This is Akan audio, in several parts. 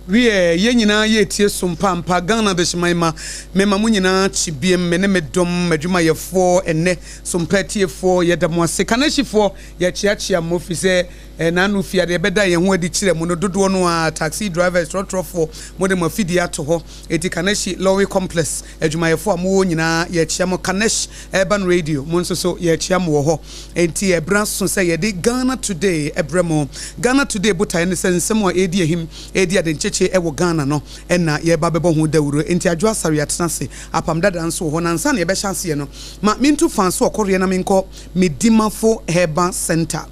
Wiɛ, yɛn nyinaa yɛretie som pa ampa. Ghana Adehyeman mma, mema mo nyinaa kye biem, me ne me dɔm, m'adwumayɛfoɔ, ɛnnɛ, sompa atiefoɔ, yɛda mo ase. Kanahyifoɔ, yɛkyeakyea mo, ɛfiri sɛ Ɛna fie adeɛ bɛda yɛn ho adi kyerɛ mo no dodoɔ no ara, taxi drivers, trɔtrɔfoɔ, mode mo afidie ato hɔ. Enti Kaneshie Lorry Complex adwumayɛfoɔ a mowɔ hɔ nyinaa, yɛkyea mo. Kanesh Urban Radio, mo nso so yɛkyea mo wɔ hɔ. Enti ɛberɛ aso sɛ yɛde Ghana Today brɛ mo. Ghana Today botaeɛ ne sɛ nsɛm a ɛredi ahim, ɛredi adenkyekye wɔ Ghana no na yɛreba abɛbɔ ho dawuro. Enti Adwo Asare atena ase, Apam Dada nso wɔ hɔ. Na ansa na yɛbɛhyɛ aseɛ no, ma mentu faa so ɔkɔreɛ na menkɔ Medimafo Herbal Centre.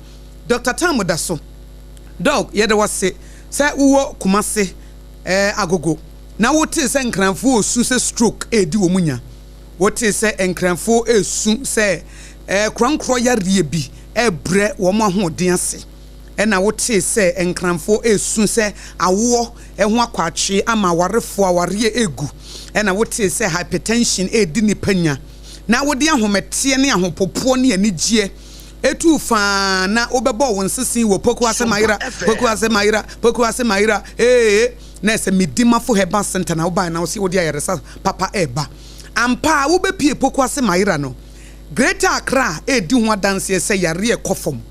Doctor Tam da so. Doc yɛda wo ase sɛ wowɔ Kumase eh, Agogo na wotee sɛ Nkranfoɔ resu sɛ stroke redi wɔn nya. Wotee sɛ Nkranfoɔ resu sɛ eh, korɔnkorɔ yareɛ bi rebrɛ wɔn ahoɔden ase. Ɛna wotee sɛ Nkranfoɔ resu sɛ awoɔ ho akwaatwee ama awarefoɔ awareɛ regu. Ɛna wotee sɛ hypertension redi nnipa nya. Na wode ahometeɛ ne ahopopoɔ ne anigyeɛ Etuu faa na wobɛbɔɔ wo nsese wɔ Poku ase Mayera, Poku ase Mayera, Poku ase Mayera ee Na ɛsɛ Medimafo Herbal Centre na wobae na wose wode ayaresa papa reba. Ampa ara wobɛpue Poku ase Mayera no, Greater Accra redi ho adanseɛ sɛ yareɛ rekɔ fam.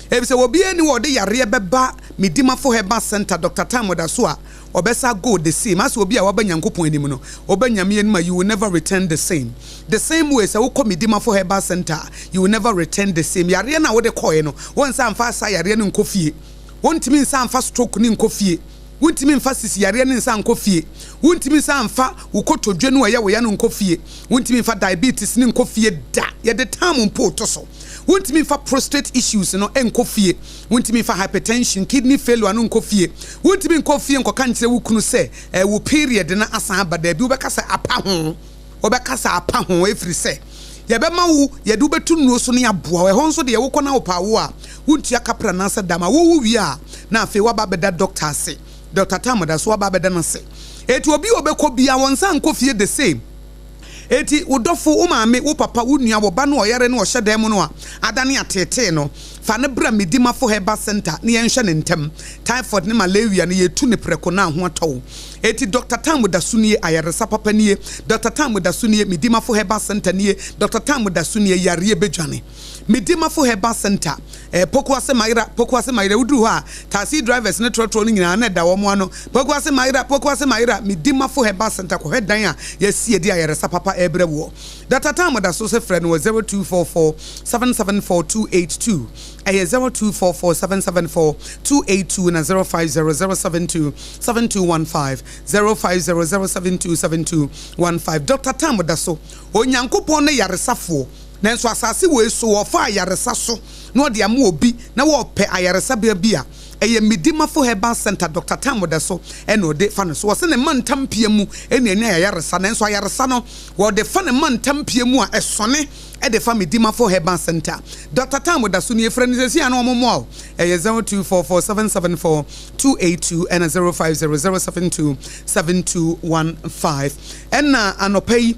Efisɛ obiara nni hɔ a ɔde yareɛ bɛba Medimafo Herbal Centre, Doctor Tam da so a ɔbɛsa go the same asɛ obi a waba Nyankopɔn anim no ɔba Nyame anim a you will never return the same the same way sɛ wokɔ Medimafo Herbal Centre a you will never return the same yareɛ no a wode kɔɛ no wonsa mfa saa yareɛ no nkɔ fie wontumi nsa mfa stroke no nkɔ fie wontumi mfa sisi yareɛ no nsa nkɔ fie wontumi nsa mfa wo kotodwe no a ɛyɛ wo ya no nkɔ fie wontumi mfa diabetes no nkɔ fie da yɛde tam mpo to so wontumi mfa prostate issues no nkɔ fie Wontumi mfa hypertension, kidney failure no nkɔ fie. Wontumi nkɔ fie nkɔka nkyerɛ wo kunu sɛ eh, wo period no asan aba. Daabi, wobɛka sɛ apa ho. Wobɛka sɛ apa ho ɛfiri sɛ yɛbɛma wo, yɛde wo bɛto nnuro so ne aboa wo. Ɛhɔ nso deɛ wokɔ na wopɛ awo a, wontua kapra anaasɛ dam. Awo wo wie a, na afei woaba abɛda doctor ase. Doctor Tam da so woaba abɛda no ase. Enti obi a ɔbɛkɔ biara, wɔnsan nkɔ fie the same. Enti wo dɔfo, wo maame, wo papa, wo nua, wo ba no a ɔyare na ɔhyɛ dan mu no a adane ateetee no, Fa no bra Medimafo Herbal Centre na yɛnhwɛ no ntɛm. Typhoid ne malaria no, yɛtu no prɛko na ho atɔ wo. Enti Dɔkta Tam da so nie, ayaresa papa nie. Dɔkta Tam da so nie, Medimafo Herbal Centre nie. Dɔkta Tam da so nie, yareɛ bɛdwane. Medimafo Herbal Centre, eh, Pokuase Mayera, Pokuase Mayera, woduru hɔ a, taxi drivers ne trɔtrɔ no nyinaa na ɛda wɔn ano. Pokuase Mayera, Pokuase Mayera, Medimafo Herbal Centre, kɔhwɛ dan a yɛasi de ayaresa papa rebrɛ woɔ. Dɔkta Tam da so sɛ frɛ no wɔ 0244 774 282. Ɛyɛ 0244 774 282 na 050 072 7215, 050 072 7215. Dɔkta Tam da so, Onyankopɔn ne yaresafoɔ, nanso asase wei so wɔfa ayaresa so na ɔde ama obi na wɔrepɛ ayaresabea bi a, ɛyɛ Medimafo Herbal Centre, Dɔkta Tam da so na ɔde fa no so. Wɔse ne mantam pia mu na ɛne ayaresa, nanso ayaresa no wɔde fa ne mantam pia mu a ɛsɔne de fa Medimafo Herbal Centre. Dɔkta Tam da so nie, frɛ no seesei a na wɔmmoa wo. Ɛyɛ 0244 774 282 ɛna 050 072 7215. Ɛna anɔpa yi,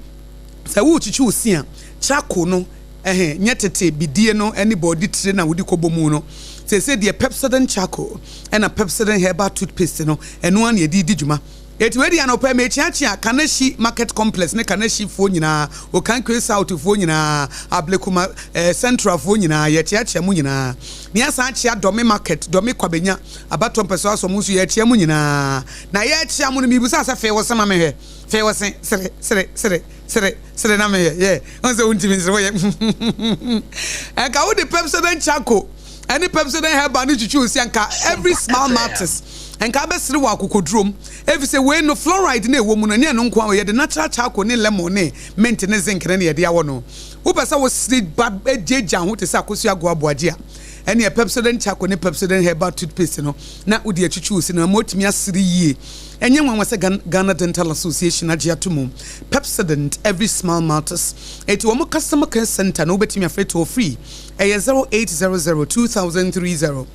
sɛ worekyekye wo se a, charcoal no, ɛhe, nyɛ tete bidie no ne bɔɔde tire no a wode kɔbɔ mu no. Seesei deɛ Pepsodent charcoal ɛna Pepsodent herbal toothpaste no, ɛno ara na yɛde redi dwuma. Eti wei deɛ anɔpa yi mekyeakyea Kaneshie market complex ne Kaneshie foɔ nyinaa, Okankwe South foɔ nyinaa, Ablekuma eh, Central foɔ nyinaa, yɛkyeakyea mo nyinaa. Ne yɛasan akyea Dɔme market, Dɔme Kwabenya, Abatoɔ mpɛsoa so mo nso yɛkyea mo nyinaa. Na yɛkyea mo no mebisa sɛ fee wo se ma mehwɛ, fee wo se, sere, sere, sere, sere, sere na mehwɛ, yɛ, ɔn sɛ wontumi nsere, woyɛ ɛnka wode Pepsodent charcoal ɛne Pepsodent herbal no twitwi wo se anka every smile matters. Nka abɛsere wɔ akokodurom, efisɛ wei no fluoride no a ɛwɔ mu no, ɛnyɛ ɛno nko ara o, yɛde natural charcoal ne lemon ne mint ne zinc no na yɛde awɔ no. Wopɛ sɛ wosere ba gyaagyaa ho te sɛ akosua agoa aboagye a, ɛnneɛ Pepsodent Charcoal ne Pepsodent Herbal Toothpaste no na wode atwitwi wo se no ama woatumi asere yie. Ɛnyɛ nwanwa sɛ Ghana Dental Association agye ato mu. Pepsodent, every smile matters. Enti wɔn customer care centre no wobɛtumi afrɛ toll free, ɛyɛ 0800 2030.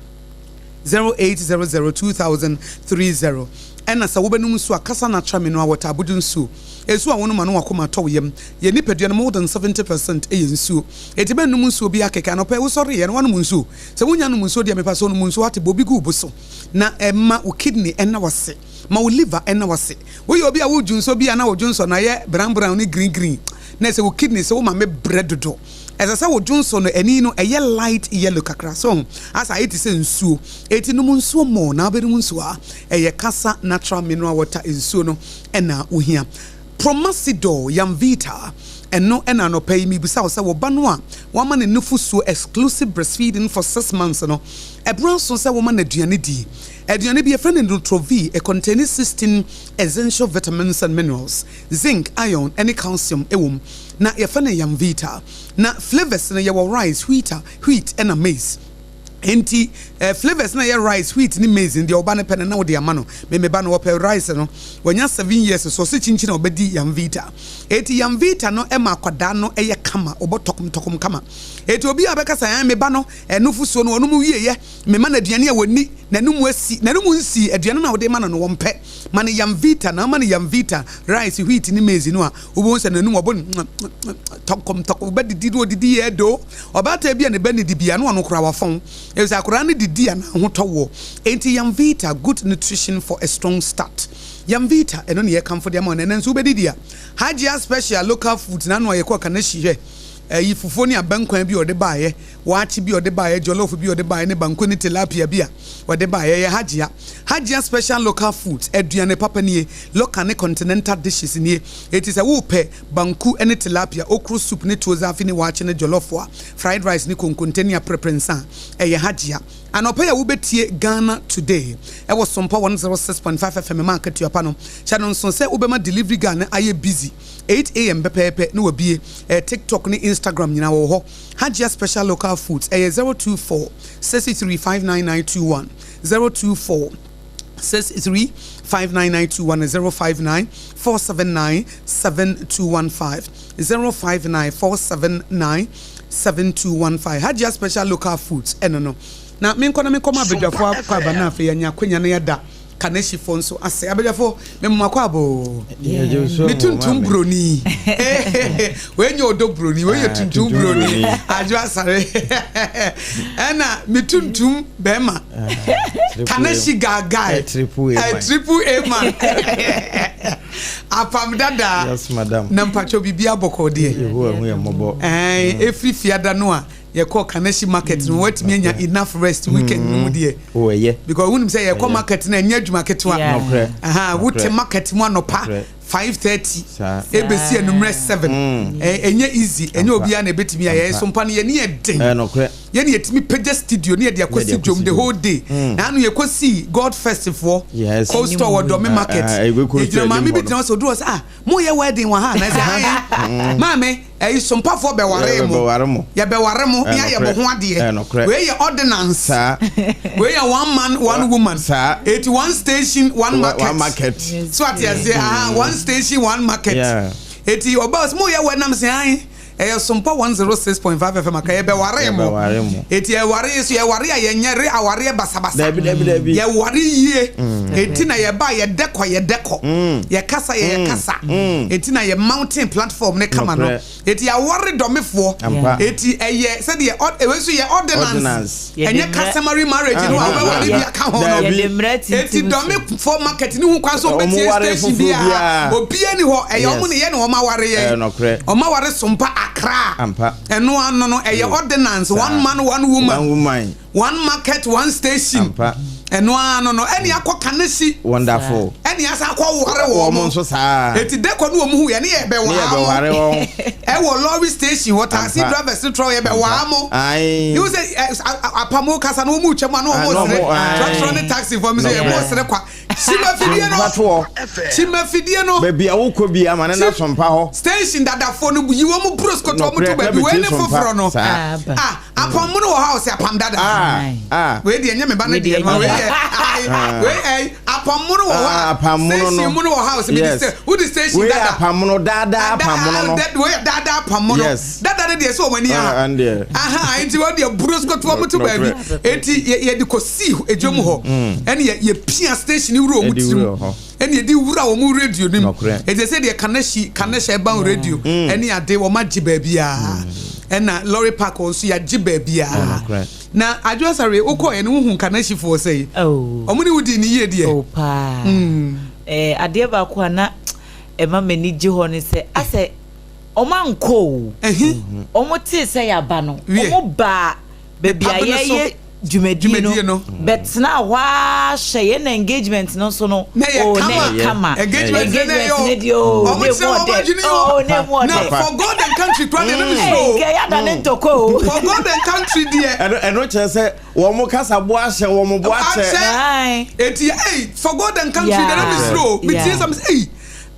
0800 2000 30 Ɛna sɛ wobɛnom nsuo a, kasa natural mineral water, abodo nsuo. Nsuo a wonom a na wakoma atɔ wo yam. Yɛn nipadua no more than 70 percent yɛ nsuo. Enti mɛnnom nsuo biara kɛkɛ. Anɔpa yi wosɔreeɛ no woanom nsuo? Sɛ wonnya nom nsuo deɛ mepa sɛ nom nsuo ate, bɔ bi gu wo bo so na ɛma wo kidney nna w'ase, ma wo liver nna w'ase. Woyɛ obi a wodwo nsuo bi a na wo dwonsɔ no ayɛ brown brown ne green green na ɛsɛ wo kidney sɛ woma me brɛ dodo. Ɛsɛ sɛ wo dwonsɔ no ani no ɛyɛ light yellow kakra so ho asɛ ayɛ te sɛ nsuo eti nom nsuo more na wobɛnom nsuo a ɛyɛ kasa natural mineral water nsuo no ɛna wohia Promasidor Yamvita ɛno ɛna anɔpa yi mebisa wo sɛ wo ba no a wama no nufosuo exclusive breastfeeding for 6 months no, ɛberɛ aso sɛ woma no aduane di. Aduane bi yɛfrɛ no Nutrovi. It contains 16 essential vitamins and minerals, zinc, iron ɛne calcium ɛwɔ mu na yɛfrɛ no Yamvita. Na flavours no yɛwɔ rice, wheat, wheat ɛna maize. Nti flavours na yɛ rice, wheat ne maize no deɛ ɔba no pɛ no na wode ama no. Me me ba no wɔpɛ rice no. Wɔnya 7 years so ɔsɛ kyinkyin a ɔbɛdi Yamvita. Eti Yamvita no ɛma akwadaa no ɛyɛ kama, ɔbɔ tɔkom tɔkom kama. Eti obi a bɛka sɛ ɛn me ba no ɛnufusuo no ɔnom wie yɛ mema no aduane a wɔni n'anum asi n'anum nsi aduane no a wɔde ma no no wɔmpɛ, ma no Yamvita. Na ama no Yamvita rice, wheat ne maize no a, wobɛhu sɛ n'anum ɔbɔ no tɔkɔm tɔkɔm, ɔbɛdidi no ɔdidi yɛ do. Ɔbaatan bi a ne ba ne di bia no ɔno koraa wafɔn ɛfisɛ akwadaa no didi a n'ahotɔ wɔ. Enti Yamvita, good nutrition for a strong start. Yamvita ɛno ne yɛkamfo de ama wo. Na ɛnɛ nso wobɛdidi a, Hajia Special Local Foods n'ano a yɛkɔ Kaneshie hwɛ ɛyi fufuo ne abɛnkwan bi a ɔde baayɛ, waakye bi a ɔde baayɛ, jollof bi a ɔde baayɛ ne banku ne tilapia bi a ɔde baayɛ. Yɛ Hajia Special Local Foods aduane papa nie, local ne continental dishes nie. Eti sɛ wopɛ banku ne tilapia, okro soup ne tuo zaafi ne waakye ne jollof a, fried rice ne konkonte ne aprɛprɛnsa a, ɛyɛ Hajia. Anɔpa yi a wobɛtie Ghana Today ɛwɔ Sompa 106.5 FM ma akatua pa no, hyɛ no nso sɛ wobɛma delivery guy no ayɛ busy 8 a.m. pɛpɛɛpɛ na wabie. TikTok ne Instagram nyinaa wɔwɔ hɔ. Hajia Special Local Foods, ɛyɛ 024 63 59921, 024 63 59921, 059 479 7215, 059 479 7215. Hajia Special Local Foods ɛno no. Na menkɔ na menkɔma abadwafoɔ akɔ aba no. Afei yɛanya akwanya no yɛda. Kaneshifo nso ase. Abadwafo, me moma kɔ abo. Me tuntum broni. Wei nyɛ ɔdɔ broni, wei yɛ ah, tuntum broni. Adwo asare. Ɛna me tuntum bɛrima. Ah, Kaneshi guy. Eh, triple A man. Triple A man. Apam dada. Yes, madam. Na mpacho bibi abɔkɔ deɛ. Yehowa hu yɛ mmɔbɔ. Ɛɛ, efiri fiada no a. Yɛkɔɔ Kaneshie market no watumi anya enough rest weekend no mu deɛ. Oh ɛyɛ. Because wonim sɛ yɛkɔ market no ɛnyɛ adwuma ketewa. Nokorɛ. Aha wote market mu anɔpa 5:30 ebesi anummerɛ 7. Ɛnyɛ easy ɛnyɛ obiara na ebetumi ayɛ. Ɛso mpa no yɛn ani yɛ den. Nokorɛ. Yɛn yɛtumi pagya studio ne yɛde akɔsi dwom the whole day. Na ano yɛkɔsi God First foɔ. Cold store wɔ Dome market. Yɛgyina maame bi gyina hɔ sɛ oduru hɔ sɛ ah moyɛ wedding wɔ ha na ɛsɛ ae maame. Ɛyi sompafoɔ bɛwaree mo. Yɛbɛware mo. Yɛbɛware mo ne ayɛ mo ho adeɛ. Ɛnokorɛ. Wei yɛ ordinance. Saa. Wei yɛ one man one woman. Saa. Eti one station one market. One market. So ate aseɛ aha one station one market. Yeah. Eti ɔbaa ɔsɛ mo yɛ wɛ nam sɛ ae ɛyɛ sompa 106.5 FM aka yɛbɛwaree mo. Yɛbɛware mo. Eti ɛware yi so yɛware a yɛnyɛ re awareɛ basabasa. Dabi dabi dabi. Yɛware yie. Eti na yɛba a yɛdɛ kɔ yɛdɛ kɔ. Yɛkasa yɛ yɛkasa. Eti na yɛ mountain platform ne kama no. Eti yɛaware dɔmefoɔ. Eti ɛyɛ sɛdeɛ ɔ ɛwei nso yɛ ordinance. Ɛnyɛ customary marriage no a wobɛware bi aka ho no. Eti dɔmefoɔ market ne ho kwan sɛ wɔbɛtie station biara. Obiara ni hɔ. Ɛyɛ wɔn ne yɛ na wɔn aware yɛn. Wɔn aware Sompa Accra. Ɛno ano no ɛyɛ ordinance one man one woman. One market one station. Ampa. Ɛno ara no no ɛne akɔ Kaneshie. Wonderful. Ɛne asa akɔ ware wɔn. Wɔn nso saa. Eti dɛkɔ no wɔn hu yɛ ne yɛ bɛ waa mo. Ne yɛ bɛ ware wɔn. Ɛwɔ lorry station hɔ taxi drivers no trɔ yɛ bɛ waa mo. Ayi. Ihu sɛ apamo kasa no wɔn mu twɛ mu ano wɔn sere. Trɔtrɔ ne taxi fɔ mi sɛ yɛ mo sere kwa. Kyima fidie no. Kyima fidie no. Baabi a wokɔ bi ama ne na sompa hɔ. Station dadafoɔ no yi wɔn mu bros koto wɔn to baabi wei ne foforɔ no. Ah. Apam mono wɔ hɔ a ɔsɛ apam dada. Ah, ah. Wei deɛ nyɛ me ba no deɛ no. Wei deɛ ayi wei ɛyi apam mono wɔ hɔ a. Apam mono no. Station mono wɔ hɔ a ɔsɛ mi di sɛ wodi station dada. Wei apam mono dada apam mono no. Wei yɛ dada apam mono. Yes. Dada no deɛ sɛ wɔn ani aha. Ɛndeɛ. Aha nti wɔn deɛ buroskoto wɔn to baabi. Eti yɛ yɛde kɔ si edwom hɔ. Ɛne yɛ yɛ pia station wura wɔn tirim. Ɛne yɛde wura wɔn radio no mu. Ɛte sɛ deɛ Kaneshie Kaneshie Urban Radio ɛne ade wɔn agye baabiara. Ɛna lorry park wɔn nso yɛagye baabiara. Na Adwo Asare wokɔ ɛne wohu Kaneshiefoɔ sɛ yi. Wɔn ne wo dii ne yie deɛ. Oh paa. Ɛɛ adeɛ baako a na ɛma m'ani gye hɔ ne sɛ asɛ wɔn ankɔ o. Wɔn tee sɛ yɛaba no wɔn baa baabi a yɛyɛ dwumadie no bɛtenaa hɔ ara hwɛ yɛn na engagement no nso no oh na ɛyɛ kama engagement no deɛ oh na emu ɔdɛ oh na emu ɔdɛ na for God and country kura deɛ na mi suro o kɛ yada ne ntɔkwa o for God and country deɛ ɛno ɛno kyerɛ sɛ wɔn kasa bo ahyɛ wɔn bo akyɛ akyɛ eti ɛy for God and country deɛ na mi suro o mi tie sɛ mi sɛ ɛy.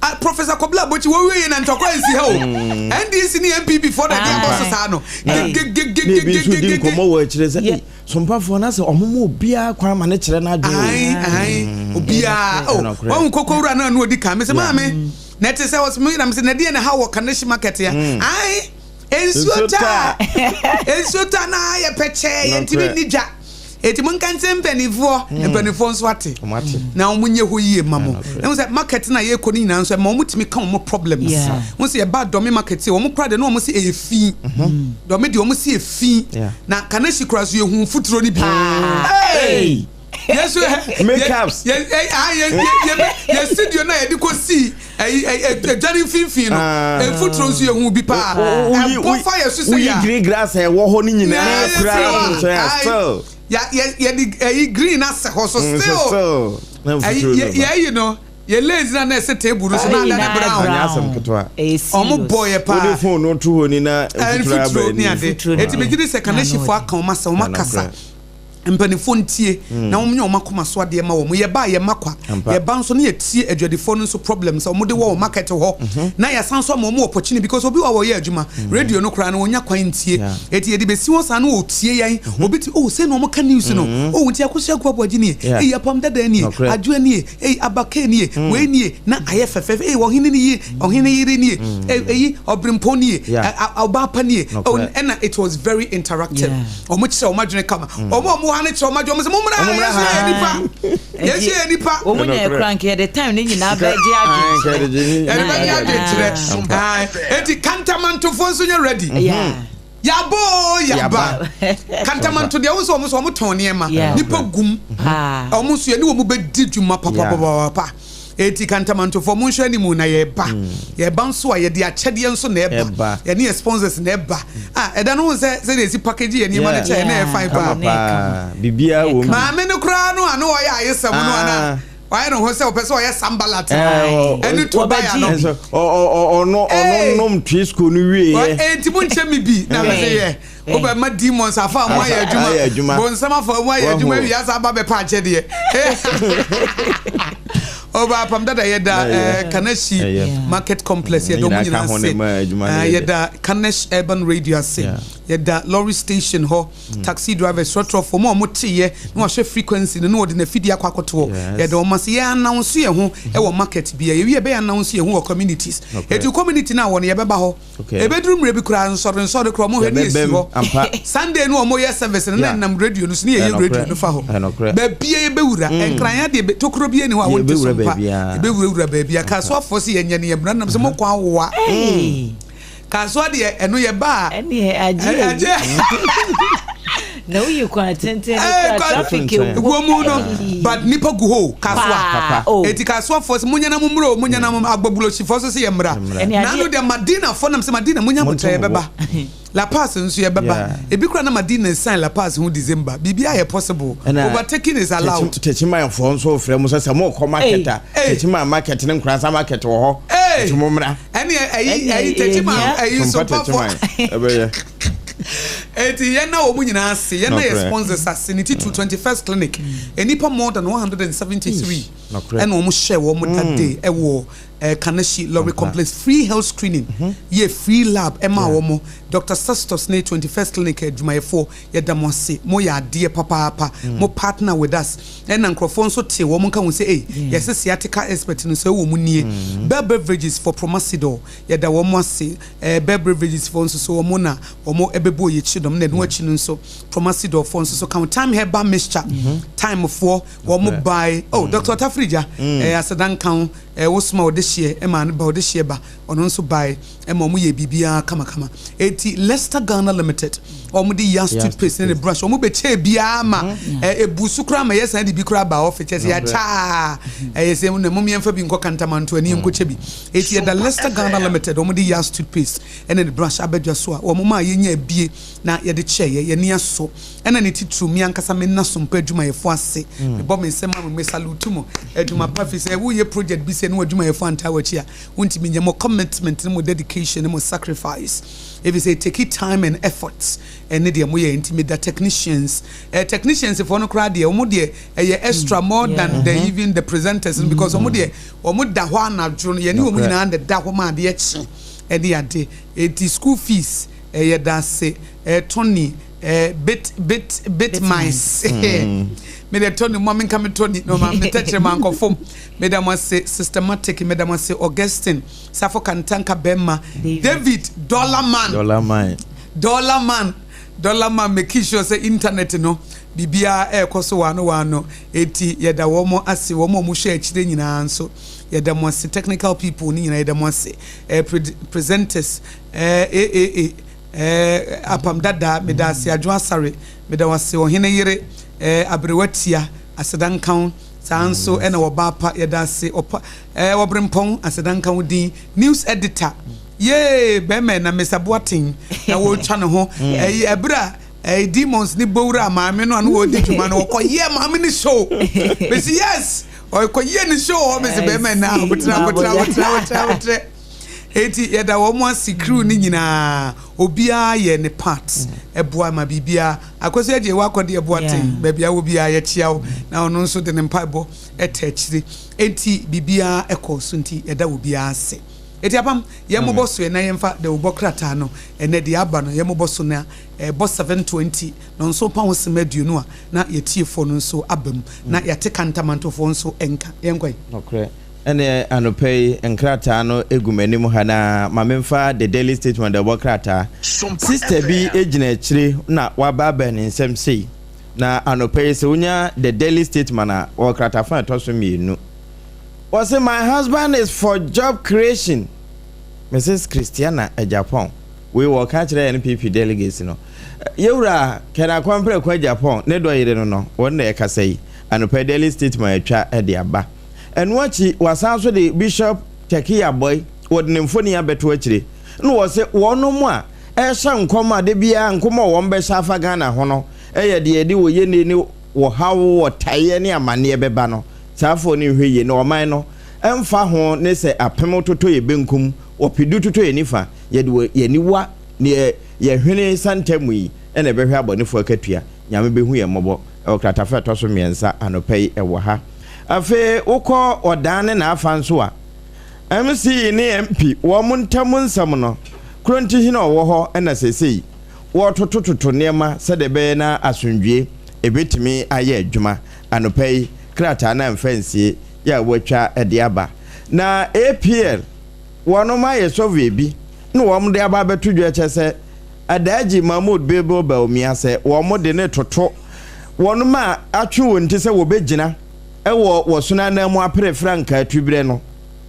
Ah, Professor Kobla Abochi, wo wie na ntɔkwa nsi ha o. NDC ne NPP fo na de abɔ so saa no. Na ebi nso di nkɔmmɔ wɔ akyire sɛ, sompafoɔ no asɛ ɔmo ma obiara kwan ma ne kyerɛ n'adwene o. Ae, ae, obiara. Oh, wɔn koko wura no ano odi kan. Mese maame, na ɛte sɛ ɔsɛ mo na mese na deɛ na ha wɔ Kaneshie market ya. Ae, nsuo taa, nsuo taa na ayɛ pɛkyɛɛ, yɛntumi nni dwa. Eti monka nkyerɛ mpanimfoɔ, mm. mpanimfoɔ nso ate na wɔn nyɛ hɔ yie ma mo. Ɛhu sɛ market na yɛkɔ no nyinaa nso ɛma wɔn tumi ka wɔn problems. Wɔn sɛ yɛba dɔme market sɛ wɔn kora deɛ na wɔn sɛ ɛyɛ fi. Mm-hmm. Dɔme deɛ wɔn sɛ yɛ fi. Na kanehyi kora so yɛhu mfuturo no bi. Hey! Yesu makeups. Yɛ yɛ yɛ yɛ studio na yɛde kɔ si ɛdwa ne mfimfini no ah. mfuturo nso yɛ hu bi paa ɛbɔ fa yɛ so sɛ ya woyi green grass a ɛwɔ hɔ no nyinaa kura nso yɛ still ya yɛ yɛde ɛyi green asɛ hɔ so mm, still ɛyi yɛ yi no yɛ lace na na ɛsɛ table no so na ada ne brown ɛnyɛ asɛm ketewa ɔmo bɔ yɛ paa wode phone no to hɔ ni na mfuturo aba ni ade eti megye di sɛ kaneshifo aka wɔn asɛ wɔn akasa. Mpanimfoɔ ntie na wɔn nyɛ wɔn akoma so adeɛ ma wɔn. Yɛba a yɛma kwa. Yɛba nso na yɛtie adwadifoɔ no nso problems a wɔde wɔ wɔn market hɔ. Mhm. Na yɛasan nso ama wɔn opportunity because obi wɔ a wɔyɛ adwuma mm. radio no koraa no wɔnya kwan ntie. Eti yɛde bɛsi hɔ saa na wɔtie yɛn. Mhm. Obi ti oh sɛ na wɔn ka news no. Mhm. Oh nti akosua gu aboagye nie. Eyi apam dada nie. Adwoa nie. Eyi abakɛ nie. Mm. Wei nie. Na ayɛ fɛfɛɛfɛ. Eyi ɔhene ne yie. Ɔhene yere nie. Eyi ɔbrempɔn nie. Ɔbaa pa nie. Oh ɛna it was very interactive. Wɔn kyerɛ wɔn adwene kama. Wɔn a wɔwɔ hɔ ano kyerɛ wɔn adwene, wɔn sɛ mommra ha, yɛn nso yɛyɛ nipa, yɛn nso yɛyɛ nipa. Wɔn nyɛ kura nka yɛde time ne nyinaa bɛgye adwenkyerɛ. Yɛde bɛgye adwenkyerɛ. Eti kantamantofoɔ nso nyɛ ready. Yaba oo yaba. Kantamanto deɛ wɔn nso wɔn nso wɔn tɔn nneɛma. Nipa gum. Wɔn nso yɛne wɔn bɛdi dwuma papapapapa. Eti kantamantofoɔ monhwɛ anim na yɛreba. Yɛreba nso a yɛde akyɛdeɛ nso na ɛba. Yɛne yɛ sponsors na ɛba. Ah ɛda no wohu sɛ sɛdeɛ yɛsi package yɛ nneɛma no kyɛ na ɛyɛ fine paa. Paa biribiara wɔ mu. Maame no koraa no a na ɔyɛ ayesɛm no a na wayɛ ne ho sɛ ɔpɛ sɛ ɔyɛ sambalat ɛne tobaya no. Ɔno ɔno nom twisco no wieɛ. Enti monkyɛ me bi na mese yɛ. Wobɛma demons afa mu ayɛ adwuma. Bonsam afa mu ayɛ adwuma awie asa aba bɛpa akyɛdeɛ. Ɔba apam dada yɛda eh, Kanashi Market Complex yɛda ɔmo nyinaa ase. Eh, yɛda Kanesh Urban Radio ase. Yɛda lorry station hɔ, mm. taxi drivers, trɔtrɔfoɔ mo a ɔmo teeɛ na wɔahwɛ frequency no na wɔde n'afidie akɔ akɔtoɔ. Yɛda ɔmo ase. Yɛ announce yɛn ho ɛwɔ market bia. Yɛwie yɛbɛyɛ announce yɛn ho wɔ communities. Eti community no a wɔ no yɛbɛba hɔ. Ebeduru mmerɛ bi koraa nsɔre nsɔre koraa ɔmo hwɛ ne esi hɔ. Sunday no ɔmo yɛ service no na ɛnam radio no so ne yɛyɛ radio no fa hɔ. Baabia yɛbɛwura Nkran ha deɛ tokuro biara ni hɔ a wonte so mpa. Yɛbɛwurawura baabia. Kasoafoɔ se yɛnyɛ no yɛmmra nam sɛ mokɔ awowa. Kasoa deɛ ɛno yɛba a. Ɛneɛ agye. Na woyi kwan tenten no kura traffic wɔ mu no but nipa gu hɔ o kasoa eti kasoafoɔ sɛ munya na mo mmra o munya na mo agbɔbulohyifoɔ nso sɛ yɛ mmra nanu deɛ madinafoɔ nam sɛ madina munya abotire yɛ bɛba La Paz nso yɛ bɛba ebi kura na madina sign La Paz ho December biribi ayɛ possible overtaking is allowed. Techimanfoɔ nso frɛ mo sɛ sɛ mo kɔ market a Techiman market ne Nkoransa market wɔ hɔ nti mo mmra. Ɛne ɛyi ɛyi Techiman ɛyi sompafoɔ. Ɛbɛyɛ. Enti yɛn na wɔn nyinaa ase, yɛn na yɛ sponsors ase, ne titiriw 21st Clinic, nnipa more than 173 ɛna wɔn hyɛɛ wɔn that day ɛwɔ Kaneshie Lorry Complex, free health screening, yɛ free lab ɛmaa wɔn, Doctor Sestus ne 21st Clinic adwumayɛfoɔ yɛda mo ase, mo yɛ adeɛ papaapa, mo partner with us, ɛna nkorɔfoɔ nso tee wɔn nka ho sɛ ei, yɛse sciatica expert no sɛ ɛwɔ mu nie, Bell Beverages for Promasidor, Yɛda wɔn ase. Ɛɛ Bell Beverages foɔ nso so wɔn na wɔn ɛbɛbɔɔ yɛn akyi dɔm. Na ɛno akyi no nso Promasidor foɔ nso so ka ho. Thyme Herbal Mixture, Thyme foɔ wɔn bae. Oh, Doctor Otafirigya, ɛɛ aseda nka wo. Ɛɛ wo soma ɔdehyeɛ ɛmaa no ba, ɔdehyeɛ ba, ɔno nso bae ɛma wɔn yɛɛ biribiara kamakama. Enti Leicester Ghana Limited, wɔn de Yas toothpaste ne ne brush, wɔn bɛkyɛɛ biara ma ɛɛ ebu so koraa ma yɛsan de bi koraa baa office. Kyerɛ sɛ yɛakyɛ a ɛyɛ sɛ na mom yɛmfa bi nkɔ Kantamanto ani yɛnkɔkyɛ bi. Enti yɛda Leicester Ghana Limited, wɔn de Yas toothpaste ne ne brush aba dwa so a wɔn maa yɛnyaa bie na yɛde kyɛeɛ. Yɛn ani asɔ. Ɛna ne titiriw, me ankasa me nna sompa adwumayɛfoɔ ase. Mebɔ me nsam ma mo, me salute mo. Adwuma pa firi sɛ woyɛ project bi sei na w'adwumayɛfoɔ antaa w'akyi a, wontumi nyɛ. Mo commitment ne mo dedication ne mo sacrifice, ɛfiri sɛ it take time and effort ɛne deɛ moyɛ. Nti meda technicians, eh, technicians foɔ no koraa deɛ, wɔn deɛ ɛyɛ extra more than the even the presenters no because wɔn deɛ Wɔn da hɔ anadwo no, yɛne wɔn nyinaa na ɛda hɔ ma adeɛ kye ɛne ade. Enti school fees eh, yɛda ase eh, Tony eh, bit bit bit mice me deɛ Tony mo menka me Tony na ɔma me tɛkyerɛ ma nkɔ fam. Meda mo ase systematic, meda mo ase Augustine Safo Kantanka bɛma David Dollar Man. Dollar Man. Dollar Man. Dollar Man make sure sɛ internet no biribiara ɛrekɔ so waano waano. Enti yɛda wɔn ase, wɔn a wɔhwɛ akyire nyinaa nso yɛda mo ase, technical people no nyinaa yɛda mo ase, eh, pre presenters, eh, AAA, eh, Apam Dada, meda ase, Adwo Asare, meda wo ase, Ɔhene Yere, eh, Aberewa Tia, aseda nka wo, saa nso ɛna Ɔbaa Pa, yɛda ase, Ɔpa, eh, Ɔbrempɔn, aseda nka wo din, News Editor, yee, bɛrima na Mr. Boateng, na wɔretwa ne ho, ɛyi, ɛberɛ a, Ɛɛ demons ni bowura maame no a na wɔredi dwuma no wɔkɔ yɛ maame no show mesi yes ɔkɔ yɛ ne show hɔ mesi bɛrima na abotrɛ abotrɛ abotrɛ abotrɛ abotrɛ eti yɛda wɔn ase crew ne nyinaa obiara yɛ ne part ɛboa ma biribiara akɔsi agye wakɔ de ɛboa ten baabi a wɔ biara yɛkyia wo na ɔno nso de ne mpaebɔ ɛtɛ akyire eti biribiara ɛkɔ so nti yɛda obiara ase eti apam yɛn mobɔ so yɛ na yɛmfa dawubɔ krataa no ɛnɛ deɛ aba no yɛn mobɔ so na Ɛrebɔ 7:20 no nso pa ho sima 20 a, na yɛtiefoɔ no nso aba mu, na yɛate kantamantofoɔ nso nka. Yɛnkɔ ɛ. Nokorɛ. Ɛnneɛ anɔpa yi, nkrataa no gu m'anim ha, na ma memfa The Daily Statesman dawubɔ krataa. Sista bi gyina akyire na wabaabaa ne nsam sei. Na anɔpa yi sɛ wonya The Daily Statesman a, wɔ kratafa a ɛtɔ so mmienu. Wɔse my husband is for job creation. Mrs Christiana Agyapong. Wei wɔka kyerɛ NPP delegates no. Yɛwura Ken Akwan Preko Agyapong ne dɔ yere no no, wɔn na ɛkasa yi. Anɔpa yi Daily Statesman atwa de aba. Ɛno akyi wasan so de Bishop Tekiya Boy wɔde ne mfoni abɛto akyire. Na wɔse wɔnom a ɛhyɛ nkɔm a da biara nkɔm a wɔn bɛhyɛ afa Ghana ho no ɛyɛ deɛ ɛde wɔ yɛne ne wɔhaw wɔ taeɛ ne amanneɛ bɛba no. Saafoɔ no nhwɛ yie na ɔman no ɛmfa ho ne sɛ apem totɔ yɛ benkum, wɔpedu totɔ yɛ nifa, yɛde wɔ yɛniwa ne yɛhwene santamu yi ɛna ɛbɛhwɛ abɔnefoɔ akatua. Nyame bɛhu yɛn mmɔbɔ. Ɛwɔ kratafa ɛtɔ so mmiɛnsa anɔpa yi ɛwɔ ha. Afei wokɔ ɔdan ne n'afa nso a, MC ne MP wɔn ntam nsɛm no, Kurontihene a ɔwɔ hɔ ɛna seesei wɔtotototo nneɛma sɛdeɛ ɛbɛyɛ na asomdwie ebɛtumi ayɛ adwuma. Anɔpa yi krataa no amfa nsie yɛ a wɔatwa de aba. Na APL wɔnom ayɛ survey bi na wɔn de aba abɛto dwa kyɛ sɛ Alhaji Mahmood Bilbil Bawumia sɛ wɔn de ne toto wɔnom a atwe wɔn ti sɛ wɔbɛgyina ɛwɔ wɔsono anan mu apere frankaa tuberɛ no,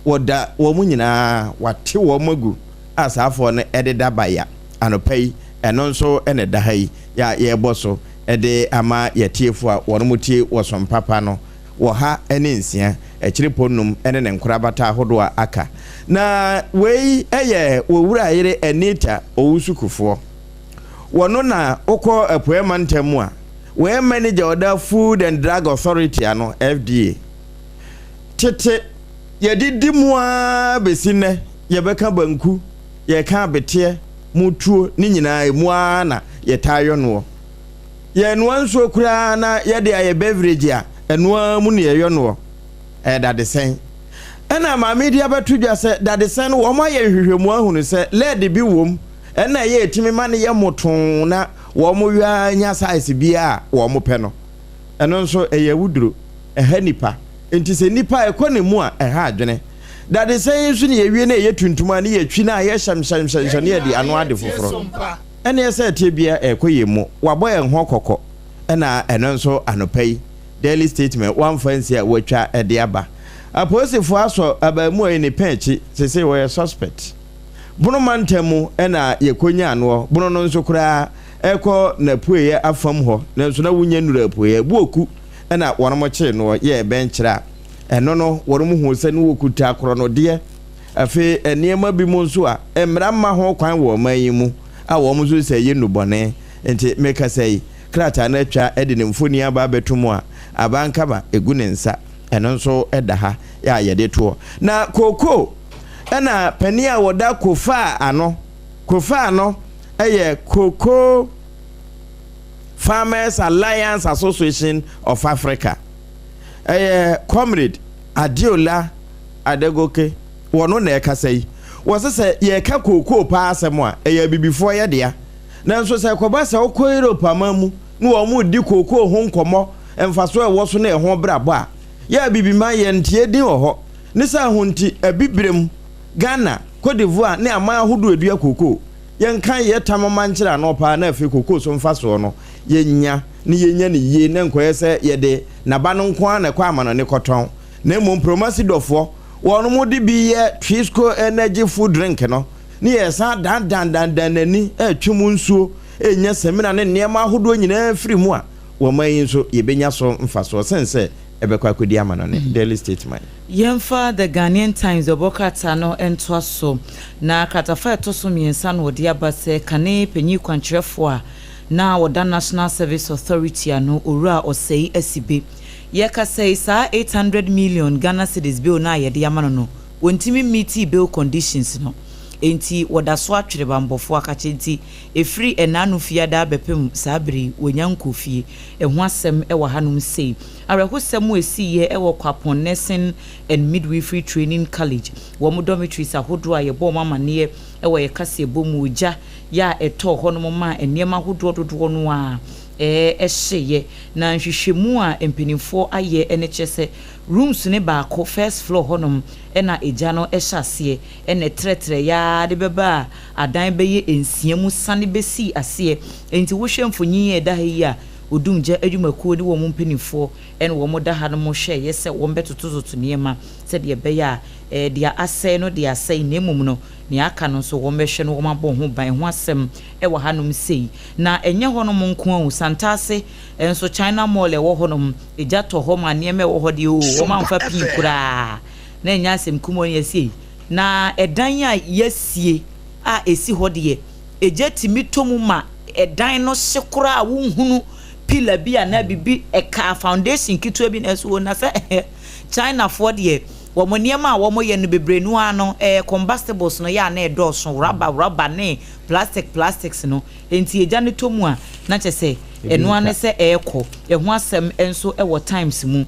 wɔda wɔn nyinaa wate wɔn agu a saafoɔ no ɛdeda baya. Anɔpa yi ɛno nso ɛna ɛda ha yi yɛ a yɛrebɔ so ɛde ama yɛtiefoɔ a wɔn tie wɔsom papa no wɔ ha ne nsia akyire pɔ num ne ne nkorabata ahodoɔ a aka. Na wei yɛ wɔwura yere Anita Owusu-Kufuor. Wɔno na wokɔ Apueɛ mantam mu a, wɔyɛ manager ɔda Food and Drug Authority ano, FDA. Tete yɛdidi mu ara bɛsi nnɛ, yɛbɛka banku, yɛka abeteɛ, mutuo ne nyinaa emu ara na yɛtaa yɔ noɔ. Yɛnoa nsuo koraa na yɛde ayɛ beverage a, ɛno ara mu na yɛyɔ noɔ. Ɛyɛ dadesɛn. Ɛna maame de abɛto dwa sɛ dadesɛn no wɔn ayɛ nhwehwɛmu ahunu sɛ lead bi wom, ɛna ɛyɛ ɛtumi ma no yɛ motoo na wɔn yɔ ara nya size biara a wɔn pɛ no. Ɛno nso ɛyɛ awuduro, ɛha nipa. Nti sɛ nipa ɛkɔ ne mu a ɛha adwene. Dadesɛn yi nso ne yɛwie na ɛyɛ tuntum a ne yɛtwi na ayɛ hyɛmhyɛmhyɛmhyɛ ne yɛde ano ade foforɔ. Ɛne ɛsɛ ɛteɛ biara ɛkɔ yɛn mu. Wabɔ yɛn ho kɔkɔ. Ɛna ɛno nso anɔpa yi Daily Statement wamfa nsi a watwa de aba. Apolisifoɔ asɔ abaamuwa yi ne pɛn akyi, seesei ɔyɛ suspect. Bono mantam mu na yɛkɔnyaa noɔ, Bono no nso koraa ɛkɔ n'apueeɛ afam hɔ, nanso na wonnya nnuru apueeɛ. Buoku na wɔnom kyee noɔ yɛɛ bɛnkyerɛ a ɛno no wɔnom huu sɛ ne wɔkuta korɔnodeɛ. Afei nneɛma bi mu nso a mmara mma ho kwan wɔ ɔman yi mu a wɔn nso sɛ ɛyɛ nnubɔne. Nti mekasa yi, krataa no atwa de ne mfoni aba abɛto mu a abankaba gu ne nsa. Ɛno nso da ha a yɛde toɔ. Na kookoo ɛna panin a wɔda Kofaa ano. Kofaa no yɛ Cocoa Farmers Alliance Association of Africa. Ɛyɛ Comrade Adeola Adegoke, wɔno na ɛkasa yi. Wɔse sɛ yɛka kookoo paa asɛm a, ɛyɛ abibifoɔ yɛ dea. Nanso sɛ ɛkɔba sɛ wokɔ Europe aman mu na wɔn redi kookoo ho nkɔmmɔ, mfasoɔ a ɛwɔ so ne ɛho brabɔ a, yɛ abibiman yɛnteɛ din wɔ hɔ. Ne saa ho nti, Abibirem, Ghana, Cote d'Ivoire ne aman ahodoɔ a ɛdua kookoo, yɛnka yɛ tam mma nkyerɛ ano paa na afei kookoo so mfasoɔ no yɛnya ne yɛnya no yie na nkɔyɛ sɛ yɛde n'aba no nko ara na ɛkɔ amanɔne kɔtɔn na mmom Promasidɔfoɔ wɔnom de bi yɛ Twisco Energy Food Drink no ne yɛsan dandandandan n'ani retwe mu nsuo renya samina ne nneɛma ahodoɔ nyinaa firi mu a, wɔ man yi nso yɛbɛnya so mfasoɔ sene sɛ ɛbɛkɔ akɔdi amanɔne. Daily Statesman. Yɛmfa The Ghanaian Times dawubɔ krataa no ntoa so. Na kratafa a ɛtɔ so mmiɛnsa na wɔde aba sɛ kane panyin kwankyerɛfoɔ a na ɔda National Service Authority ano, Owura Osei Asibe. Yɛrekasa yi, saa 800 million Ghana cedis bill no a yɛde ama no no, wɔntumi mmeetii bail conditions no. Enti wɔda so atwere bammɔfoɔ akakye nti ɛfiri ɛnaano fiada bɛpem saa bere yi, wɔnnya nkɔɔ fie. Ɛho asɛm wɔ hanom sei. Awerɛhosɛm a ɛsiiɛ wɔ Kwapong Nursing and Midwifery Training College, wɔn dormitories ahodoɔ a yɛbɔɔ wɔn amaneɛ wɔ yɛn kaseɛbɔ mu, ogya yɛ a ɛtɔɔ hɔnom maa nneɛma ahodoɔ dodoɔ no ara hyeeɛ. Na nhwehwɛmu a mpanimfoɔ ayɛ no kyerɛ sɛ rooms no baako, first floor hɔnom na egya no hyɛ aseɛ na ɛtrɛtrɛeɛ ara de bɛbaa adan bɛyɛ nsia mu sane bɛsii aseɛ. Enti wohwɛ mfonin a ɛda ha yi a, Odumgya adwumakuo ne wɔn mpanimfoɔ ne wɔn da hanom hwɛeɛ sɛ wɔbɛtotototo nneɛma sɛdeɛ ɛbɛyɛ a eh, deɛ asɛe no deɛ asɛe na mmom no nea aka no nso wɔbɛhwɛ no wɔabɔ ho ban ho asɛm wɔ hanom sei. Na ɛnyɛ hɔnom nko ara o, Santase nso China Mall a ɛwɔ hɔnom, egya tɔ hɔ ma nneɛma a ɛwɔ hɔ deɛ o, wɔamfa pii koraa na ɛnyɛ asɛm kumaa ne yɛasi ei. Na ɛdan a yɛasie a ɛsi hɔ deɛ, egya tumi tɔ mu ma ɛdan no hye koraa a wonhunu pillar bi anaa biribi, ɛkaa foundation ketewa bi na ɛso o, na sɛ Chinafoɔ deɛ wɔn nneɛma a wɔyɛ no bebree no ara no ɛyɛ combustibles no yɛ a na ɛdɔɔso, rubber rubber ne plastic plastics no, enti egya no tɔ mu a na kyerɛ sɛ ɛno ara ne sɛ ɛrekɔ. Ɛho asɛm nso wɔ Times mu.